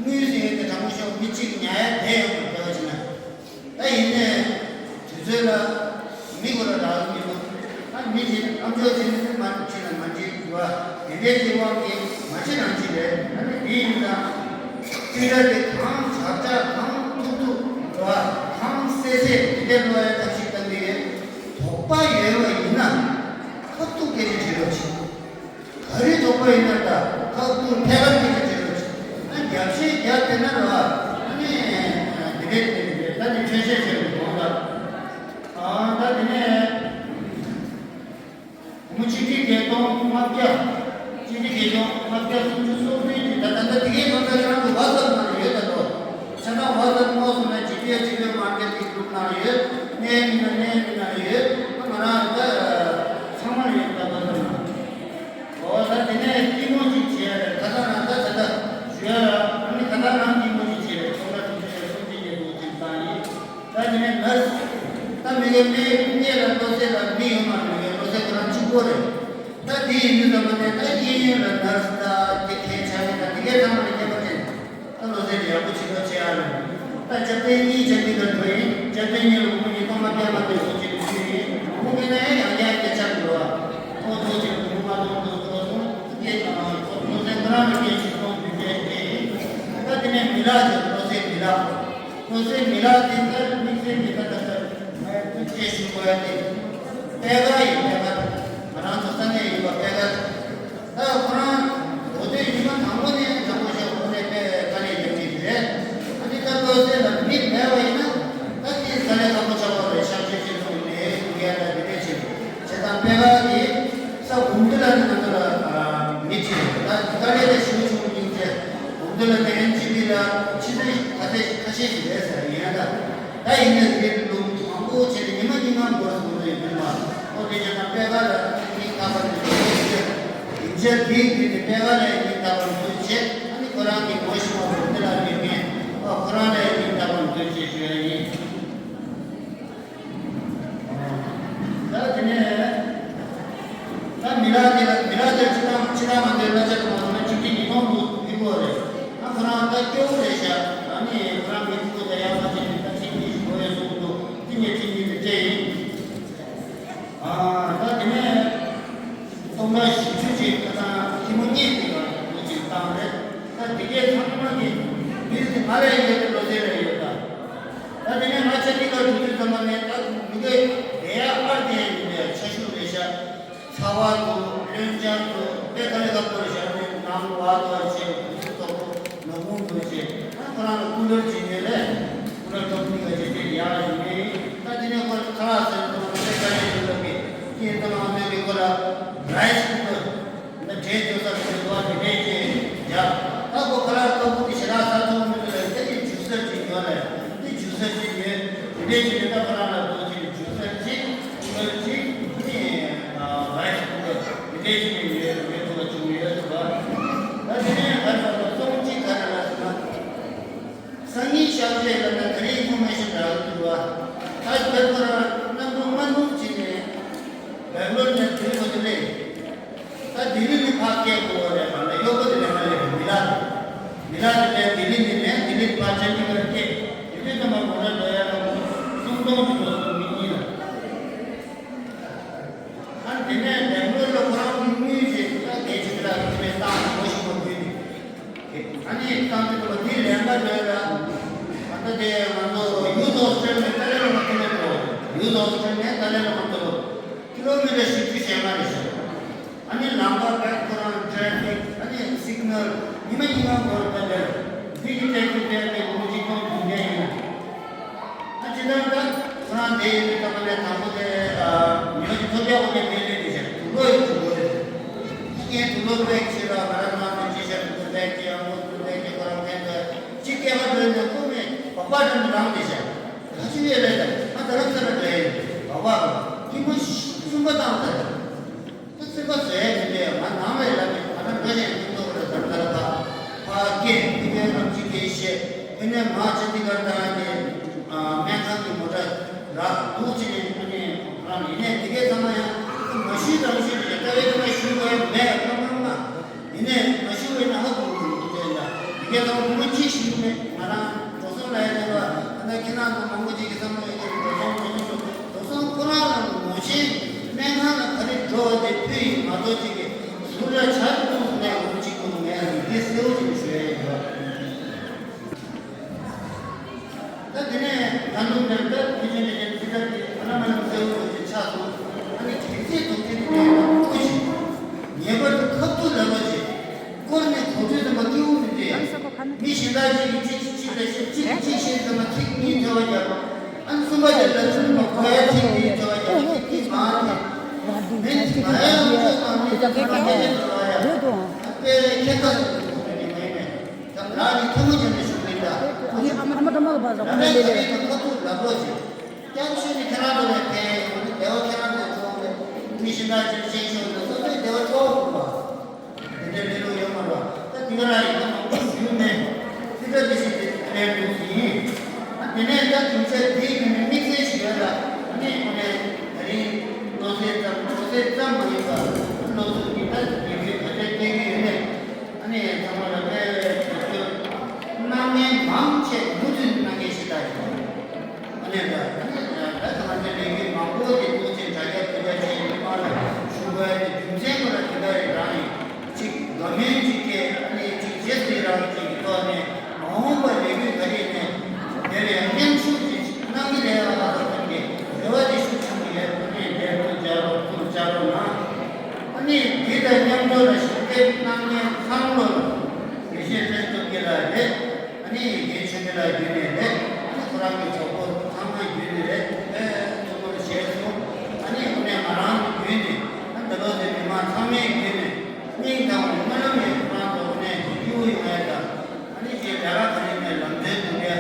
དངུལ་ཟེར་མཁན་དེ་དྲང་པོ་ཤོད་མི་གཅིག་ཉར་ཡ་བསྡད་ཡོད་མ་རེད། ག་བ་ཕྱིན་ན། ད་ཡིན་ནའི་དུས་ཚོད་ལ་མི་གོ་ལ་རག་གི་མི་འདུག་ཨ་མི་དེ་ཨམ་ཅོག་དེ་ནི་མ་ཕྱིན་ན་མ་འགྲིག་གི་བ། དེ་འདྲའི་གི་དབང་གིས་མ་བྱེད་རང་བྱེད་རེད། ཨ་ནི་དེ་ཡིན་ཙང་། ཅི་འདྲ་དེ་གང་དྲག་དྲག་གང་ཐུག་ཐུག་བ། གང་གསལ་གསལ་དེ་འདྲའི་ཀློག་ཡ་ཐབས་ཤེས་གཏང་གི་ཡོད། དོགས་པ་ཡོད་པ་ཡིན་ན་ཁ་ཐུག་སྐད་ཆ་དྲིས་རོགས་བྱེད། ག་རེ་དོགས་པ་ཡིན་ན་ད་ཁ་ཐུག་ཐད་ཀར་སྐད་ཆ་དྲིས་རོགས་བྱེད། ཨ་རྒྱབ་བཤད་རྒྱབ་དེ་ན་ར་ཨ་ནི་དེ་འདྲས་དེ་འདྲས་ད་ནི་ཆོས་བཤད་བཤད་དགོས་དགོངས་དག་ཨ་ད་དེ་ནས་སྒོར་མོ་ཆིག་ཁྲི་བརྒྱད་སྟོང་ལྔ་བརྒྱ། ཆིག་ཁྲི་བརྒྱད་སྟོང་ལྔ་བརྒྱ་སུམ་ཅུ་སོ་བདུན་གྱི་ད་ད་ད་དེ་གའི་ཐོག་ད་ཁྱེད་རང་ཚོ་ཝ་ཙབ་ནང་ལ་ཡོད་ད་དོ། ཆ་ཚང་ཝ་ཙབ་ནང་སོང་ན་ཇི་པི་ཨེ་ཇི་པི་ཨེ་མར་ཀེ་ཊི་གི་གུ་རུབ་ནང་ལ་ཡོད། གནས་མི་ན་གནས་མི་ན་ཡོད། ང་རང་ད་ཚང་མ་ཡོད་ད་ཝ་ཙབ་ནང་། འོ་ད་དེ་ནས་སྐྱིད་མོ་ཅིག་བྱས་རེད། ཁ་སང་རང་ད་ད་ད་ཞུ་ཡ་ར་ཨ་ནི་ཁ་སང་རང་སྐྱིད་མོ་ཅིག་བྱས་རེད། ཚོང་ལ་དུས་ཚོད་སོང་ཅིག་ཉེ་འདུག་ཅིག་བཏང་ཡིན། ད་དེ་ནས་ནར་སི། ད་མི་གའི་མི་གཉིས་ལ་བློ་གསལ་ལ་མི་ཡོད་མ་རེད། མི་གའི་བློ་གསལ་ཁོ་རང་གཅིག་པོ་རེད། ད་དེ་ཡིན་དུས་ཙམ་པ་ནས་ད་གཡས་གཡོན་ལ་ནར་སི་ད་དེ་གའི་ཆ་ཡིན་ད་དེ་གའི་ཚང་མ་ལ་སྐྱེས་པ་ཅན། ད་བློ་གསལ་ཡག་པོ་བྱེད་རོགས་བྱེད་ཨ་ལེ། ད་ཅབ་ཏེ་གཉིས་ཅབ་ཏེ་ལ་འགྲོ་ཡིན། ཅབ་ཏེ་གཉིས་ལ་སྒོར་མོ་ཉིས་སྟོང་ལྔ་བརྒྱ་ལྔ་བརྒྱ་ཟུར་གཅིག་ལ་ཕུལ་ཡིན། སྒོར་མོ་མེད་ན་ཡང་ཡང་བསྐྱར་སྐད་ཆ་འགྲོ་བ། ཁོང་ཚོ་ཅིག་སྒོར་མོ་ལྔ་སྟོང་དུ་འགྲོ་སོང་། སྐད་ཀྱང་ཁོ་བློ་གསལ་ཁོ་རང་ལ་སྐད་ཆ་གཏོང་དུས་སྐད་ཆ་དེ་ཡིན། ད་དེ་ནས་མི་ལག་ཅིག་བློ་གསལ་མི་ལག་བློ་གསལ་མི་ལག་དེ་ད་དམིགས་བསལ་གྱི་ད་ད་ད་ང་ཚོ་སྐད་ཞུ་དགོས་ཡ་དེ། པད་དཀར་ཡིན་པད་དཀར། ང་རང་ཚོ་ས་གནས་ཡིན་པ་པད་དཀར། ད་ཁོ་རང་འོ་དེ་ཉི་མ་དང་པོ་ནས་དང་པོ་ཞིག་འོ་ནས་དཔེ་དཀའ་ལས་རྒྱབ་ཀྱི་རེད། ཨ་ནི་ད་བློ་གསལ་ལ་མི་མེད་པ་ཡིན་ན་ད་དེ་དཀའ་ལས་ཁག་པོ་ཆགས་པ་རེད། ཤག་ཆེ་ཆེ་ཚོ་ལས་དགོས་ཡ་ད་དེ་འདྲས་བྱེད་བྱེད་དང་པད་དཀར་གྱིས་ས་འབུམ་སྡེ་ལ་ནི་ང་ཚོ་ལ་མི་བྱེད་ད་དཀའ་ལས་ད་ཞེ་པོ་བྱུང་སྙིང་རྗེ། འབུམ་སྡེ་ལ་ནི་ཨེན་ཇི་པི་ལ་ཕྱི་ཚེས་ཁ་ཚེས་ཁ་ཤས་ཤིག་རེད་ཟེར་ཡིན་ཡ་ད། ད་ཡིན་ནའི་རིགས་ལུང་མང་པོ་བྱས་ཏེ་ཉི་མ་གཉིས་ནང་འགོར་སོང་ནས་ཡོད་མ། ཨོ་དེ་བྱས་ན་པད་དཀར་ལ་སྙིང་ཐག་པ་ནས་ཐུགས་རྗེ་ཆེ། ཡིན་ཕྱིར་དེའི་རྒྱུད་དེ་པད་དཀར་ལ་སྙིང་ཐག་པ་ནས་ཐུགས་རྗེ་ཆེ། ཨ་ནི་ཁོ་རང་གི་ངོ་ཤེས་པ་བོ་འདི་ལ་ཡོད་མཁན་ཨོ་ཁོ་རང་ལ་སྙིང་ཐག་པ་ནས་ཐུགས་རྗེ་ཆེ་ཞུ་ཡ་ཡིན། ད་དེ་ནས་ད་མི་ལ་དེ་ལ་མི་ལ་དེ་ཕྱི་ནང་ཕྱི་ནང་མ་དེ་ལ་ཆ་དུ་མ་སོང་ན་གཅིག་གིས་ཉིས་སྟོང་དུ་ཕུལ་དགོས་རེད། ཨ་ཁོ་རང་ད་སྐྱོ་བོ་རེད་ཤག་ཨ་ནི་ཁོ་རང་གི་ཕྲུ་གུ་དང་ཡག་པོ་བྱས་ནས་ད་ཁྲིད་གཉིས་ཤིག་འགྲོ་ཡོད་གསུངས་འདུག་ཁྲིད་གཉིས་ཁྲིད་གཉིས་དེ་སྤྲད་ཡིན། ཨ་ད་དེ་ནས་སྟོང་ཕྲག་བཞི་བཅུ་ཅིག་ཁ་སང་ཁྱི་མོ་གཉིས་དེ་ག་ལོ་ཅིག་བཏང་རེད། ད་དེ་གའི་ཚང་མ་གི་མི་དེ་ང་ལས་ཡོད་དེ་བློ་གསལ་ལས་ཡོད་ད། ད་དེ་ནས་ང་ཆ་འདི་ག་འགྲོ་དུས་ཙམ་པ་ནས་ད་མི་གའི་བསྡད་ཡག་ཨར་དེ་ཡང་ཡིན་པའི་ཆ་ཤུགས་རེད་ཤག་ཚ་བ་འདུག་བློན་ཆེན་འདུག་དཔེ་དཀའ་ལས་ཁག་པོ་རེད་ཤག་ནང་བ་དོ་བྱས་དུས་ཚོད་ཐོག་ནོར་མོང་འདུག་བྱས་ཨ་ཁོ་རང་ལ་ཀུ་ལར་བྱིན་ནས་རེད། ཀུ་ལར་ཐོབ་ནི་ག་བྱས་ཏེ་ཡག་ཡིན་མིན་ད་དེ་ནས་ཁོ་ཁ་ལག་ཟས་དང་དཔེ་དཀའ་ལས་ཡོད་ལབ་པས་ཁྱེད་ཚོ་ང་ཚོས་ཀྱི་ཁོ་ལ་རའི་སི་ཀུ་ལར། ད་འབྲས་ལྗོན་ས་ཟེར་བ་དེ་འདྲས་ཀྱི་ཡ། ད་ཁོ་ཁ་ལག་ཁ་ཁུ་དེ་ཞེ་དྲག་ཟ་ཐུབ་མི་འདུག་ལ་ད་དེ་ཇུ་སར་ཅིག་ཡོད་ལ། དེ་ཇུ་སར་ཅིག་ཡོད། དེ་འདྲས་ཀྱི་ད་ཁོ་རང་ལ་དོ་ཅིག་ཇུ་སར་ཅིག་ཀུ་ལར་ཅིག་ནི་རའི་སི་ཀུ་ལར་དེ་འདྲས་ཀྱི་ཡོད་ཡོད་ཐུབ་པ་བྱུང་ཡོད་ཟེར་བ། ད་དེ་ནས་ང་ཚོ་ལ་སོང་ཅིག་ག་རེ་ལ་ཟེར་ན། ཁོ་རང་གནམ་གྲུ་དམའ་འཛུགས་བྱས་ནས་སྦེང་ལོར་ནས་ལྡི་ལི་བར་དུ་སླེབས། ད་ལྡི་ལི་ནས་ཕར་སྐད་བསྐུར་བ་རེད། ག་ལ་གཡོག་པོ་དེ་ལས་མ་སླེབས། མི་ལ་རེད། མི་ལ་དེ་ལས་ལྡི་ལི་ནས་ནས་ལྡི་ལི་ཕར་ཅན་ཌི་གར་སླེབས། དེ་དུས་ཙམ་པ་མོ་ཊ་འགྲོ་ཡ་ལ་སུམ་སྟོང་ཅིག་འགྲོ་སོང་། མི་གཉིས་ལ། ཨ་ནི་དེ་ནས་སྦེང་ལོར་ལ་ཁོ་རང་གི་དངུལ་ཅིག་ད་གལ་ཆེ་གི་ལ་དེ་ནས་བཏང་། སྒོར་བཞི་སྒོར་བདུན་ནས། ཨ་ནི་བཏང་དུས་ལ་དེ་ལན་པ་འདྲ་ལ། ད་ལྟ་དེ་ང་ཚོ་ཡུ་ཐི་ཧོ་སི་ཊེལ་ནས་ཏཱ་ལའི་བླ་མ་མཐོ་སློབ་འགྲོ། ཡུ་ཐི་ཧོ་སི་ཊེལ་ནས་ཏཱ་ལའི་བླ་མ་མཐོ་སློབ་ཀི་ལོ་མི་ཊར་བཞི་བཅུ་ཞེ་ལྔ་རེད་ཤག་ཨ་ནི་ལམ་ཁ་བར་ཁོ་རང་ཊེ་ཕིག་ཨ་ནི་སིག་ནལ་ཉི་མ་ཉི་མ་འགོར་ད་ལྟ་འདི་གི་ཊེག་སི་ཕེར་དེ་སྒོར་གཅིག་སྟོང་བདུན་བརྒྱ་ཡིན། ཨ་ཅེ་ད་ད་ཁོ་རང་དེ་ཡིན་དུས་ད་ལྟ་ནས་དང་པོ་དེ་ཉོ་གི་ཐོབ་ཡག་འོ་དེ་དེ་ལས་དེ་བྱས་དུག་ལོག་ཡོད་དུག་ལོག་རེད། ངས་དུག་ལོག་པེག་ཅིག་ལ་ང་རང་ནང་དུ་ཅི་བྱས་དུག་པེག་ཅིག་ཨང་དུག་པེག་ཅིག་ཁོ་རང་ཕན་ཚུན་ཅིག་སྐད་ཁ་འགྲོས་ནས་ཁོ་མེད་བག་པ་འགྲམ་དུ་ལངས་དེ་བྱས། ད་ཅི་ཡོད་ལས་ད་ང་ད་རབ་ས་ར་འདྲ་ཡིན་བག་པ་རོ་ཁྱི་མོ་གསུམ་པ་བཏང་ད། ད་སེམས་པ་བཟོད་ཡ་མི་འདུག་ང་ནང་ལ་ཡོད་ལ་མེད། ང་རང་འགྲོ་བཞིན་ཐུག་ཐུག་རེད། ད་ལྟ་ལ་ཕ་ཕ་སྐད་ཕི་ནས་རང་གཅིག་གིས་བཤད། ཕི་ནས་མ་ཅི་འདི་གར་བཏང་ཡ་དེ་སྨན་ཁང་གི་མོ་ཊ་རག་འདུག་ཅི་ནས་ཕི་ནས་རང་ཡིན་ནས་དེ་གས་ཚང་མ་ཡང་མ་ཞུས་རང་ཞུས་རེད། ལྟ་བའི་ལྟ་བ་ཞུ་དགོས་མེད། ཁ་མང་མ་ཡིན་ནས་མ་ཞུ་བས་ན་ཧ་གོ་གི་འདུག་ཅེས་ལ་དེ་གས་ཚང་མ་བུ་མོ་གཅིག་ཞུ་གི་མེད། ང་རང་འགྲོ་སོང་ལ་ཡ་དེ་ལ་ད་ལྟ་ཁྱེད་རང་ཚོ་མང་པོ་ཅིག་གི་བསམ་བློ་ཡོད་ཀྱི་འགྲོ་སོང་མ་ཡོང་ཚུལ། དེང་སང་ཁོ་རང་ལ་ངོ་ཤེས་སྨན་ཁང་ལ་ག་རེ་འགྲོ་བ་དེ་ཕུལ་ཡིན་མ་གཏོགས་ཅིག་གིས་ཟུར་ལ་ཇ་བཏུང་ནས་འོང་གཅིག་པུ་ངས་འདི་གསལ་བོ་ཅིག་ཞུ་ཡ་ཡིན་པ། ད་དེ་ནས་ད་དུང་དེར་ད་ཕལ་ཆེར་ནས་ཅན་ཚིག་ཐག་དེ་ཨ་ན་མ་ན་གསལ་བོ་ཅིག་ཆགས་སོང་། ཨ་ནི་གལ་སྲིད་དུ་དེ་ནི་དེ་ཡང་ཁོ་ཞིག་ངེས་པར་དུ་ཁ་ཐུག་ལ་ལོ་ཅིག་སྐོར་ནས་གོ་ཐོས་ཙམ་པ་སྐྱེ་བོ་མི་འདྲ། མི་གཞན་དག་ཅིག་གིས་གཅིག་གཅིག་ལ་བཤད། གཅིག་གཅིག་བཤད་ཙམ་པ་ཁྱེད་གཉིས་ཐལ་བ་རྒྱབ། ཨ་ནི་གསུམ་པ་དེ་ལ་ཚུར་མ་གོ་ཡ་ཁྱེད་གཉིས་ཐལ་བ་རྒྱབ། ཁྱེད་གཉིས་མ་ཐལ། མི་གཅིག་མ་ཡ་ལ་ཚོད་མ་མི་གཅིག་མ་ཁྱེད་གཉིས་ཐལ་བ་རྒྱབ། ཨ་དཔེ་ཁྱེད་ཁ་ལ་ཚུར་གོ་ཐོས་ནི་མ་ཡིན་མེད། ད་ལ་ནི་ཐལ་མོ་བྱས་ནས་བཞུགས་མིན་ད། ཨ་ནི་ཨ་མ་ཨ་མ་ཨ་མ་ལ་བ་ཟ་ཁོ་ལ་ལེ་ལེ་རེད། ཁ་ཐུག་ལ་ལོ་ཅིག་སྐྱབས་ཞུས་ནས་ཁྱེད་རང་ཚོ་ལ་ཕན་ཡོད། ཨ་ནི་བདེ་བ་ཁྱེད་རང་ཚོ་ཐོབ་རེད། མི་གཞན་དག་ཅིག་ཤེས་ཤོར་ནས་སོ་སོའི་བདེ་བ་ཐོབ་དགོས་པ། དེ་འདྲའི་གནས་ལུགས་ཡོད་མ་རེད། ད་དེ་ག་རང་ཡིན་ན་མང་པོ་ཞུས་མེད། ཅི་འདྲ་དེ་ཞིག་དེ་ལས་འགྲོ་གི་ཡིན། ཨ་དེ་ནས་ད་སྡིངས་ཆ་དེའི་ནང་ནས་དམིགས་བསལ་ཞིག་ཡོད་ལ། ཨ་ནི་ཁོ་ནས་ད་རིང་ལོ་ཚད་ཙམ་ལོ་ཚད་ཙམ་མ་ཡིན་པར་སློབ་ཕྲུག་གི་ད་དགེ་རྒན་ག་ཚད་སྐྱེལ་གྱི་ཡོད་ནས། ཨ་ནི་ཚང་མ་ལ་དཔེ་རྒྱབ་སྐྱོར་གནང་མཁན་མང་ཆེ་མུ་མཐུད་གནང་མཁན་ཞིག་ད་ཡིན། ཨ་ནི་ད་ཨ་ནི་ད་ད་ང་ཚོའི་ལས་འགུལ་མང་པོ་དེ་ཐུགས་རྗེ་དྲ་རྒྱ་བོད་རྒྱ་ཆེ་མི་མང་ལ་ཞུ་དགོས་ཡ་དེ་རྒྱུ་མཚན་ཁོ་ན་དེ་འདྲ་རེ་རང་ཡིན། གཅིག་དགའ་མོས་གཅིག་སྐྱེ། ཨ་ནི་གཅིག་རྗེས་སུ་ཡི་རང་གཅིག་གི་ཐོག་ནས་མ་འོངས་པར་ལས་འགུལ་ག་རེ་ནས་དེ་ལས་མཉམ་ཞུགས་ཀྱི་གནང་གི་རེད་ཨ་ལ་ཐོག་ནས་རེ་བ་དེ་ཤུགས་ཆེན་པོ་ཡོད། ཨ་ནི་དེ་ཐུགས་རྒྱག་རོགས་ཐུགས་རྒྱག་རོགས་གནང་། ཨ་ནི་འདི་དང་མཉམ་དུ་ལ་ཞུགས་འབྲེལ་གནང་མཁན་ཚང་མ་ལ་དགེ་བཤེས་བསྟན་སྟོབས་རྒྱལ་ལགས་རེད། ཨ་ནི་རྒན་ཆོས་འཕེལ་ལགས་བརྒྱུད་ནས་རེད། ཨ་ནི་ཁོ་རང་གི་གྲོགས་པོ་ཚང་མ་བརྒྱུད་ནས་རེད། ཨེ་ཐུགས་ཁུར་བཞེས་སོང་། ཨ་ནི་དངོས་གནས་ང་རང་བརྒྱུད་ནས་ཨ་འདི་ལོ་དེ་མི་མང་ཚང་མས་བརྒྱུད་ནས་སྙིང་ཐག་པ་ནས་སྨོན་ལམ་ཡོད། ཁོ་རང་ཚོ་དངོས་གནས་ཀྱི་སྐྱིད་པོ་ཡོང་ཡ་དང་། ཨ་ནི་ཅིག་ལས་ཀ་ག་རེ་ནས་ལམ་སྟོན་གཏོང་ཡ།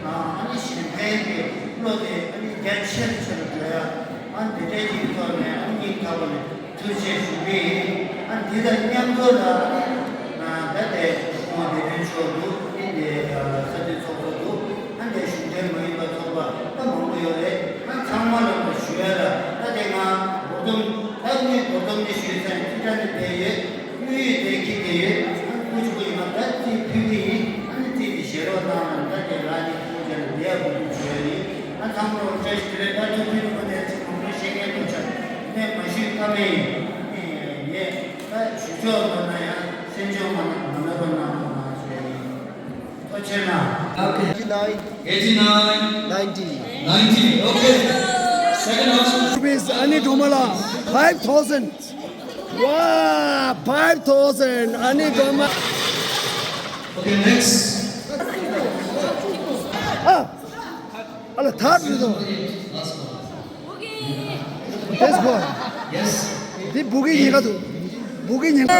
ཨ་ནི་གཞན་ཕན་གྱི་བློ་དེ་ཨ་ནི་རྒྱ་ཆེ་རུ་ཆེ་རུ་འགྲོ་ཡ། ཨ་ནི་འདི་འདྲའི་ཅིག་ཐོག་ནས་ཨ་ནི་སྙིང་ཐག་པ་ནས་ཐུགས་རྗེ་ཞུ་གི་ཡིན། ཨ་འདི་དང་མཉམ་དུ་ལ་ཨ་ནི་ད་ལྟའི་སྐུ་ངོ་བདེ་དོན་མཆོག་འདུག་ཨ་ནི་འདི་ས་འཐུས་ཚོགས་གཙོ་འདུག་ཨ་འདི་གཞུང་འབྲེལ་མ་ཡིན་པ་ཚོགས་པ་ད་མང་པོ་ཡོད་རེད། ཨ་ཚང་མ་ལ་ཞུ་ཡ་ལ་ད་དེ་ང་སྒོར་སྡོམ་ད་ངས་སྒོར་སྡོམ་ནི་ཞུས་ཚར། ཅི་འདྲ་ནི་བསྡད་ཡོད། དངུལ་ཡོད་དེ་ཁྱི་དེ་ཡོད། ཨ་ནི་སྐུ་ཅི་སྐུ་ཡིན་ན་ད་རྩིས་ཕུལ་གི་ཡིན། ཨ་ནི་རྩིས་དེ་བཞེས་རོགས་གནང་ལ་ད་དེ་ལ་ནི་ཁྱི་ཅན་ལ་བསྡད་ཡ་དགོས་འདུག་ཞུ་ཡ་ཡིན། ཨ་ཚང་མ་བཀྲ་ཤིས་བདེ་ལེགས། ད་ཐུགས་ཕན་གོ་ནས་ཚིག་མང་པོ་བཤད་མཁན་འདུག་ཆ་ནས་མ་ཞུས་ཁ་མེད་ཡིན། ངས་ད་ཞུ་ཆོག་མ་གནང་ཡང་སེམས་ཆུང་མ་གནང་མ་གནང་རོགས་གནང་། ཐུགས་རྗེ་ཆེ། ཐུགས་རྗེ་ཆེ་གནང་། Okay. Eighty-nine. Eighty-nine. Ninety. Ninety. Okay. Second house. Rupees, ཨ་ནི་སྒྲོལ་མ་ལགས། Five thousand. Wow, five thousand. ཨ་ནི་སྒྲོལ་མ། Okay, next. ཨ། ཨ་ལ་ཐག་རེད་དོ། This boy. Yes. འདི་བུ་གི་ཉེན་ཁ་འདུག་བུ་གི་ཉེན་ཁ།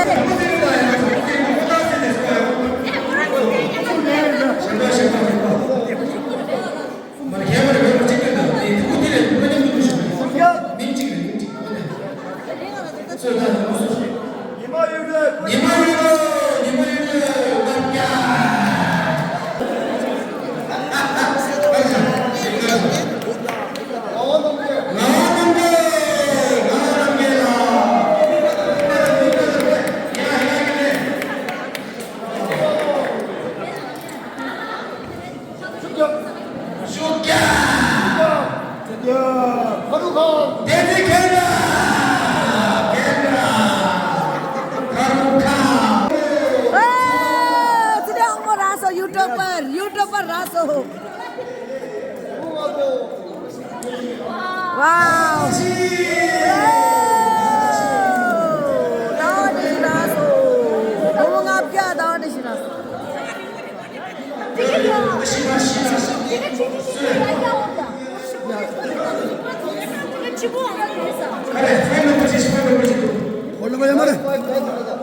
ཁ་རེ་ཕོན་ནམ་བར་ཅིག་ཕོན་ནམ་བར་ཅིག་འདུག་ཧོ་ལ་གོ་ཡ་མ་རེད།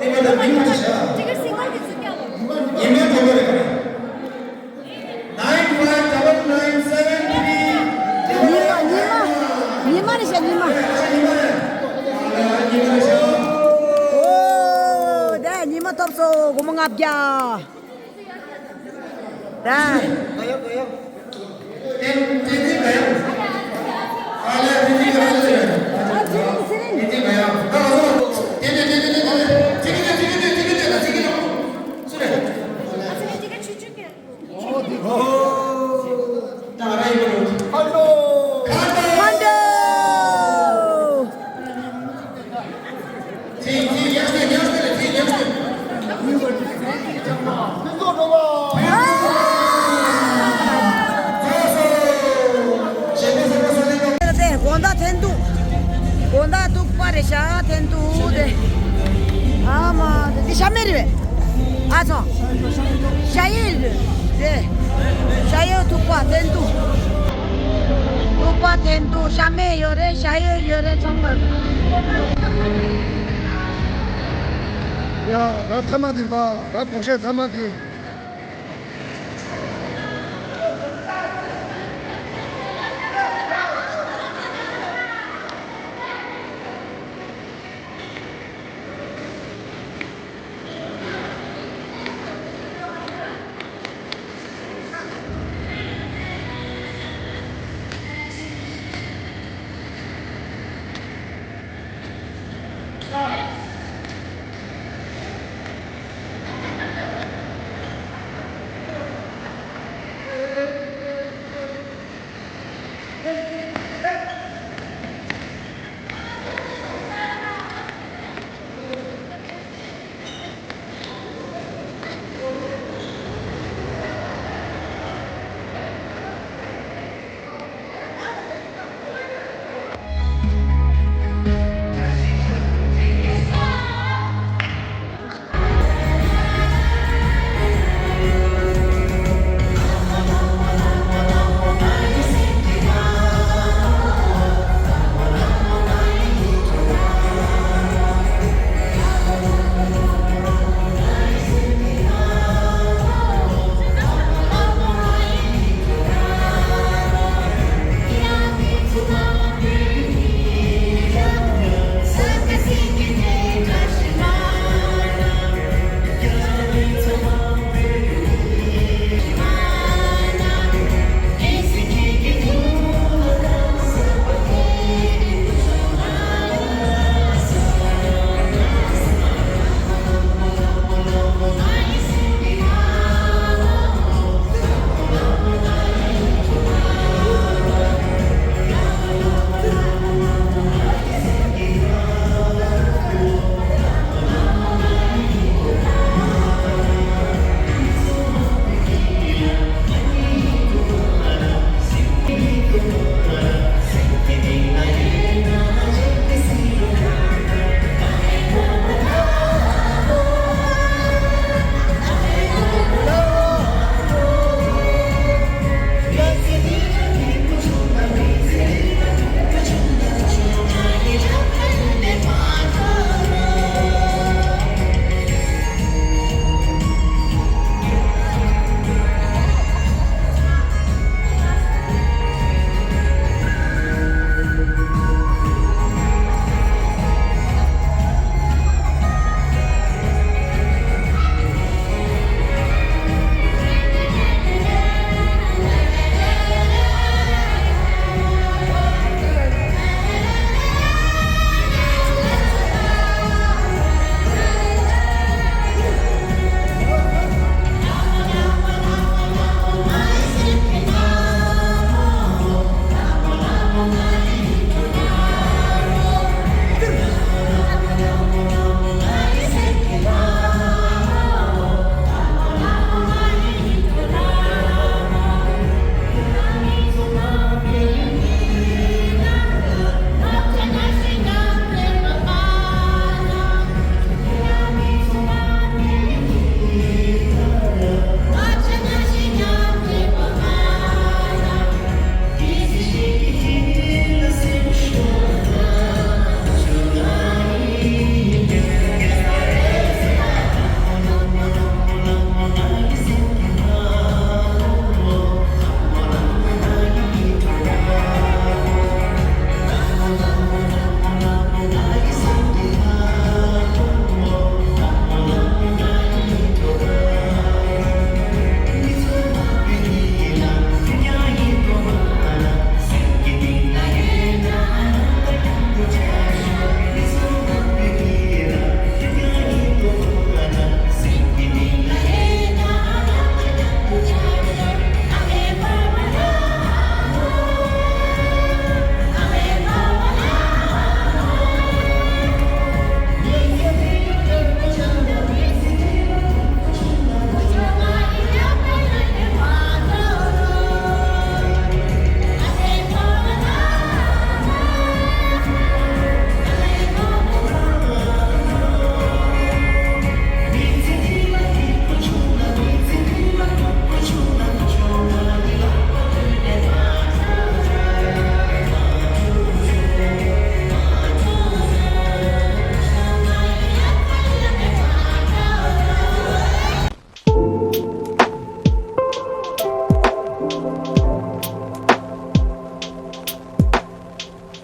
དེ་མ་ད་མིང་མ་ཤ། ཉི་མའི་ཐོག་ལ་རེད། Nine five double nine seven three. ཉི་མ་ཉི་མ་ཉི་མ་རེད་ཤག་ཉི་མ། ཉི་མ་རེད་ཤག་ཨོ་དེ་ཉི་མ་ཐོབ་སོང་སྒོར་མོ་ལྔ་བརྒྱ། ད། དེ་དགོང་དག་འཐེན་ཐུག་དགོང་དག་ཐུག་པ་རེད་ཤག་འཐེན་ཐུག་དེ། ཨ་མ་དེ་ཤ་མེད་རེད། ཨ་ཚོ། ཤ་ཡོད་རེད། དེ། ཤ་ཡོད་ཐུག་པ་འཐེན་ཐུག་ཐུག་པ་འཐེན་ཐུག་ཤ་མེད་ཡོད་རེད། ཤ་ཡོད་ཡོད་རེད་ཚང་མ། ཡ་ར་ཐ་མ་དེ་པ་ར་གོང་ཤ་ཐ་མ་དེ།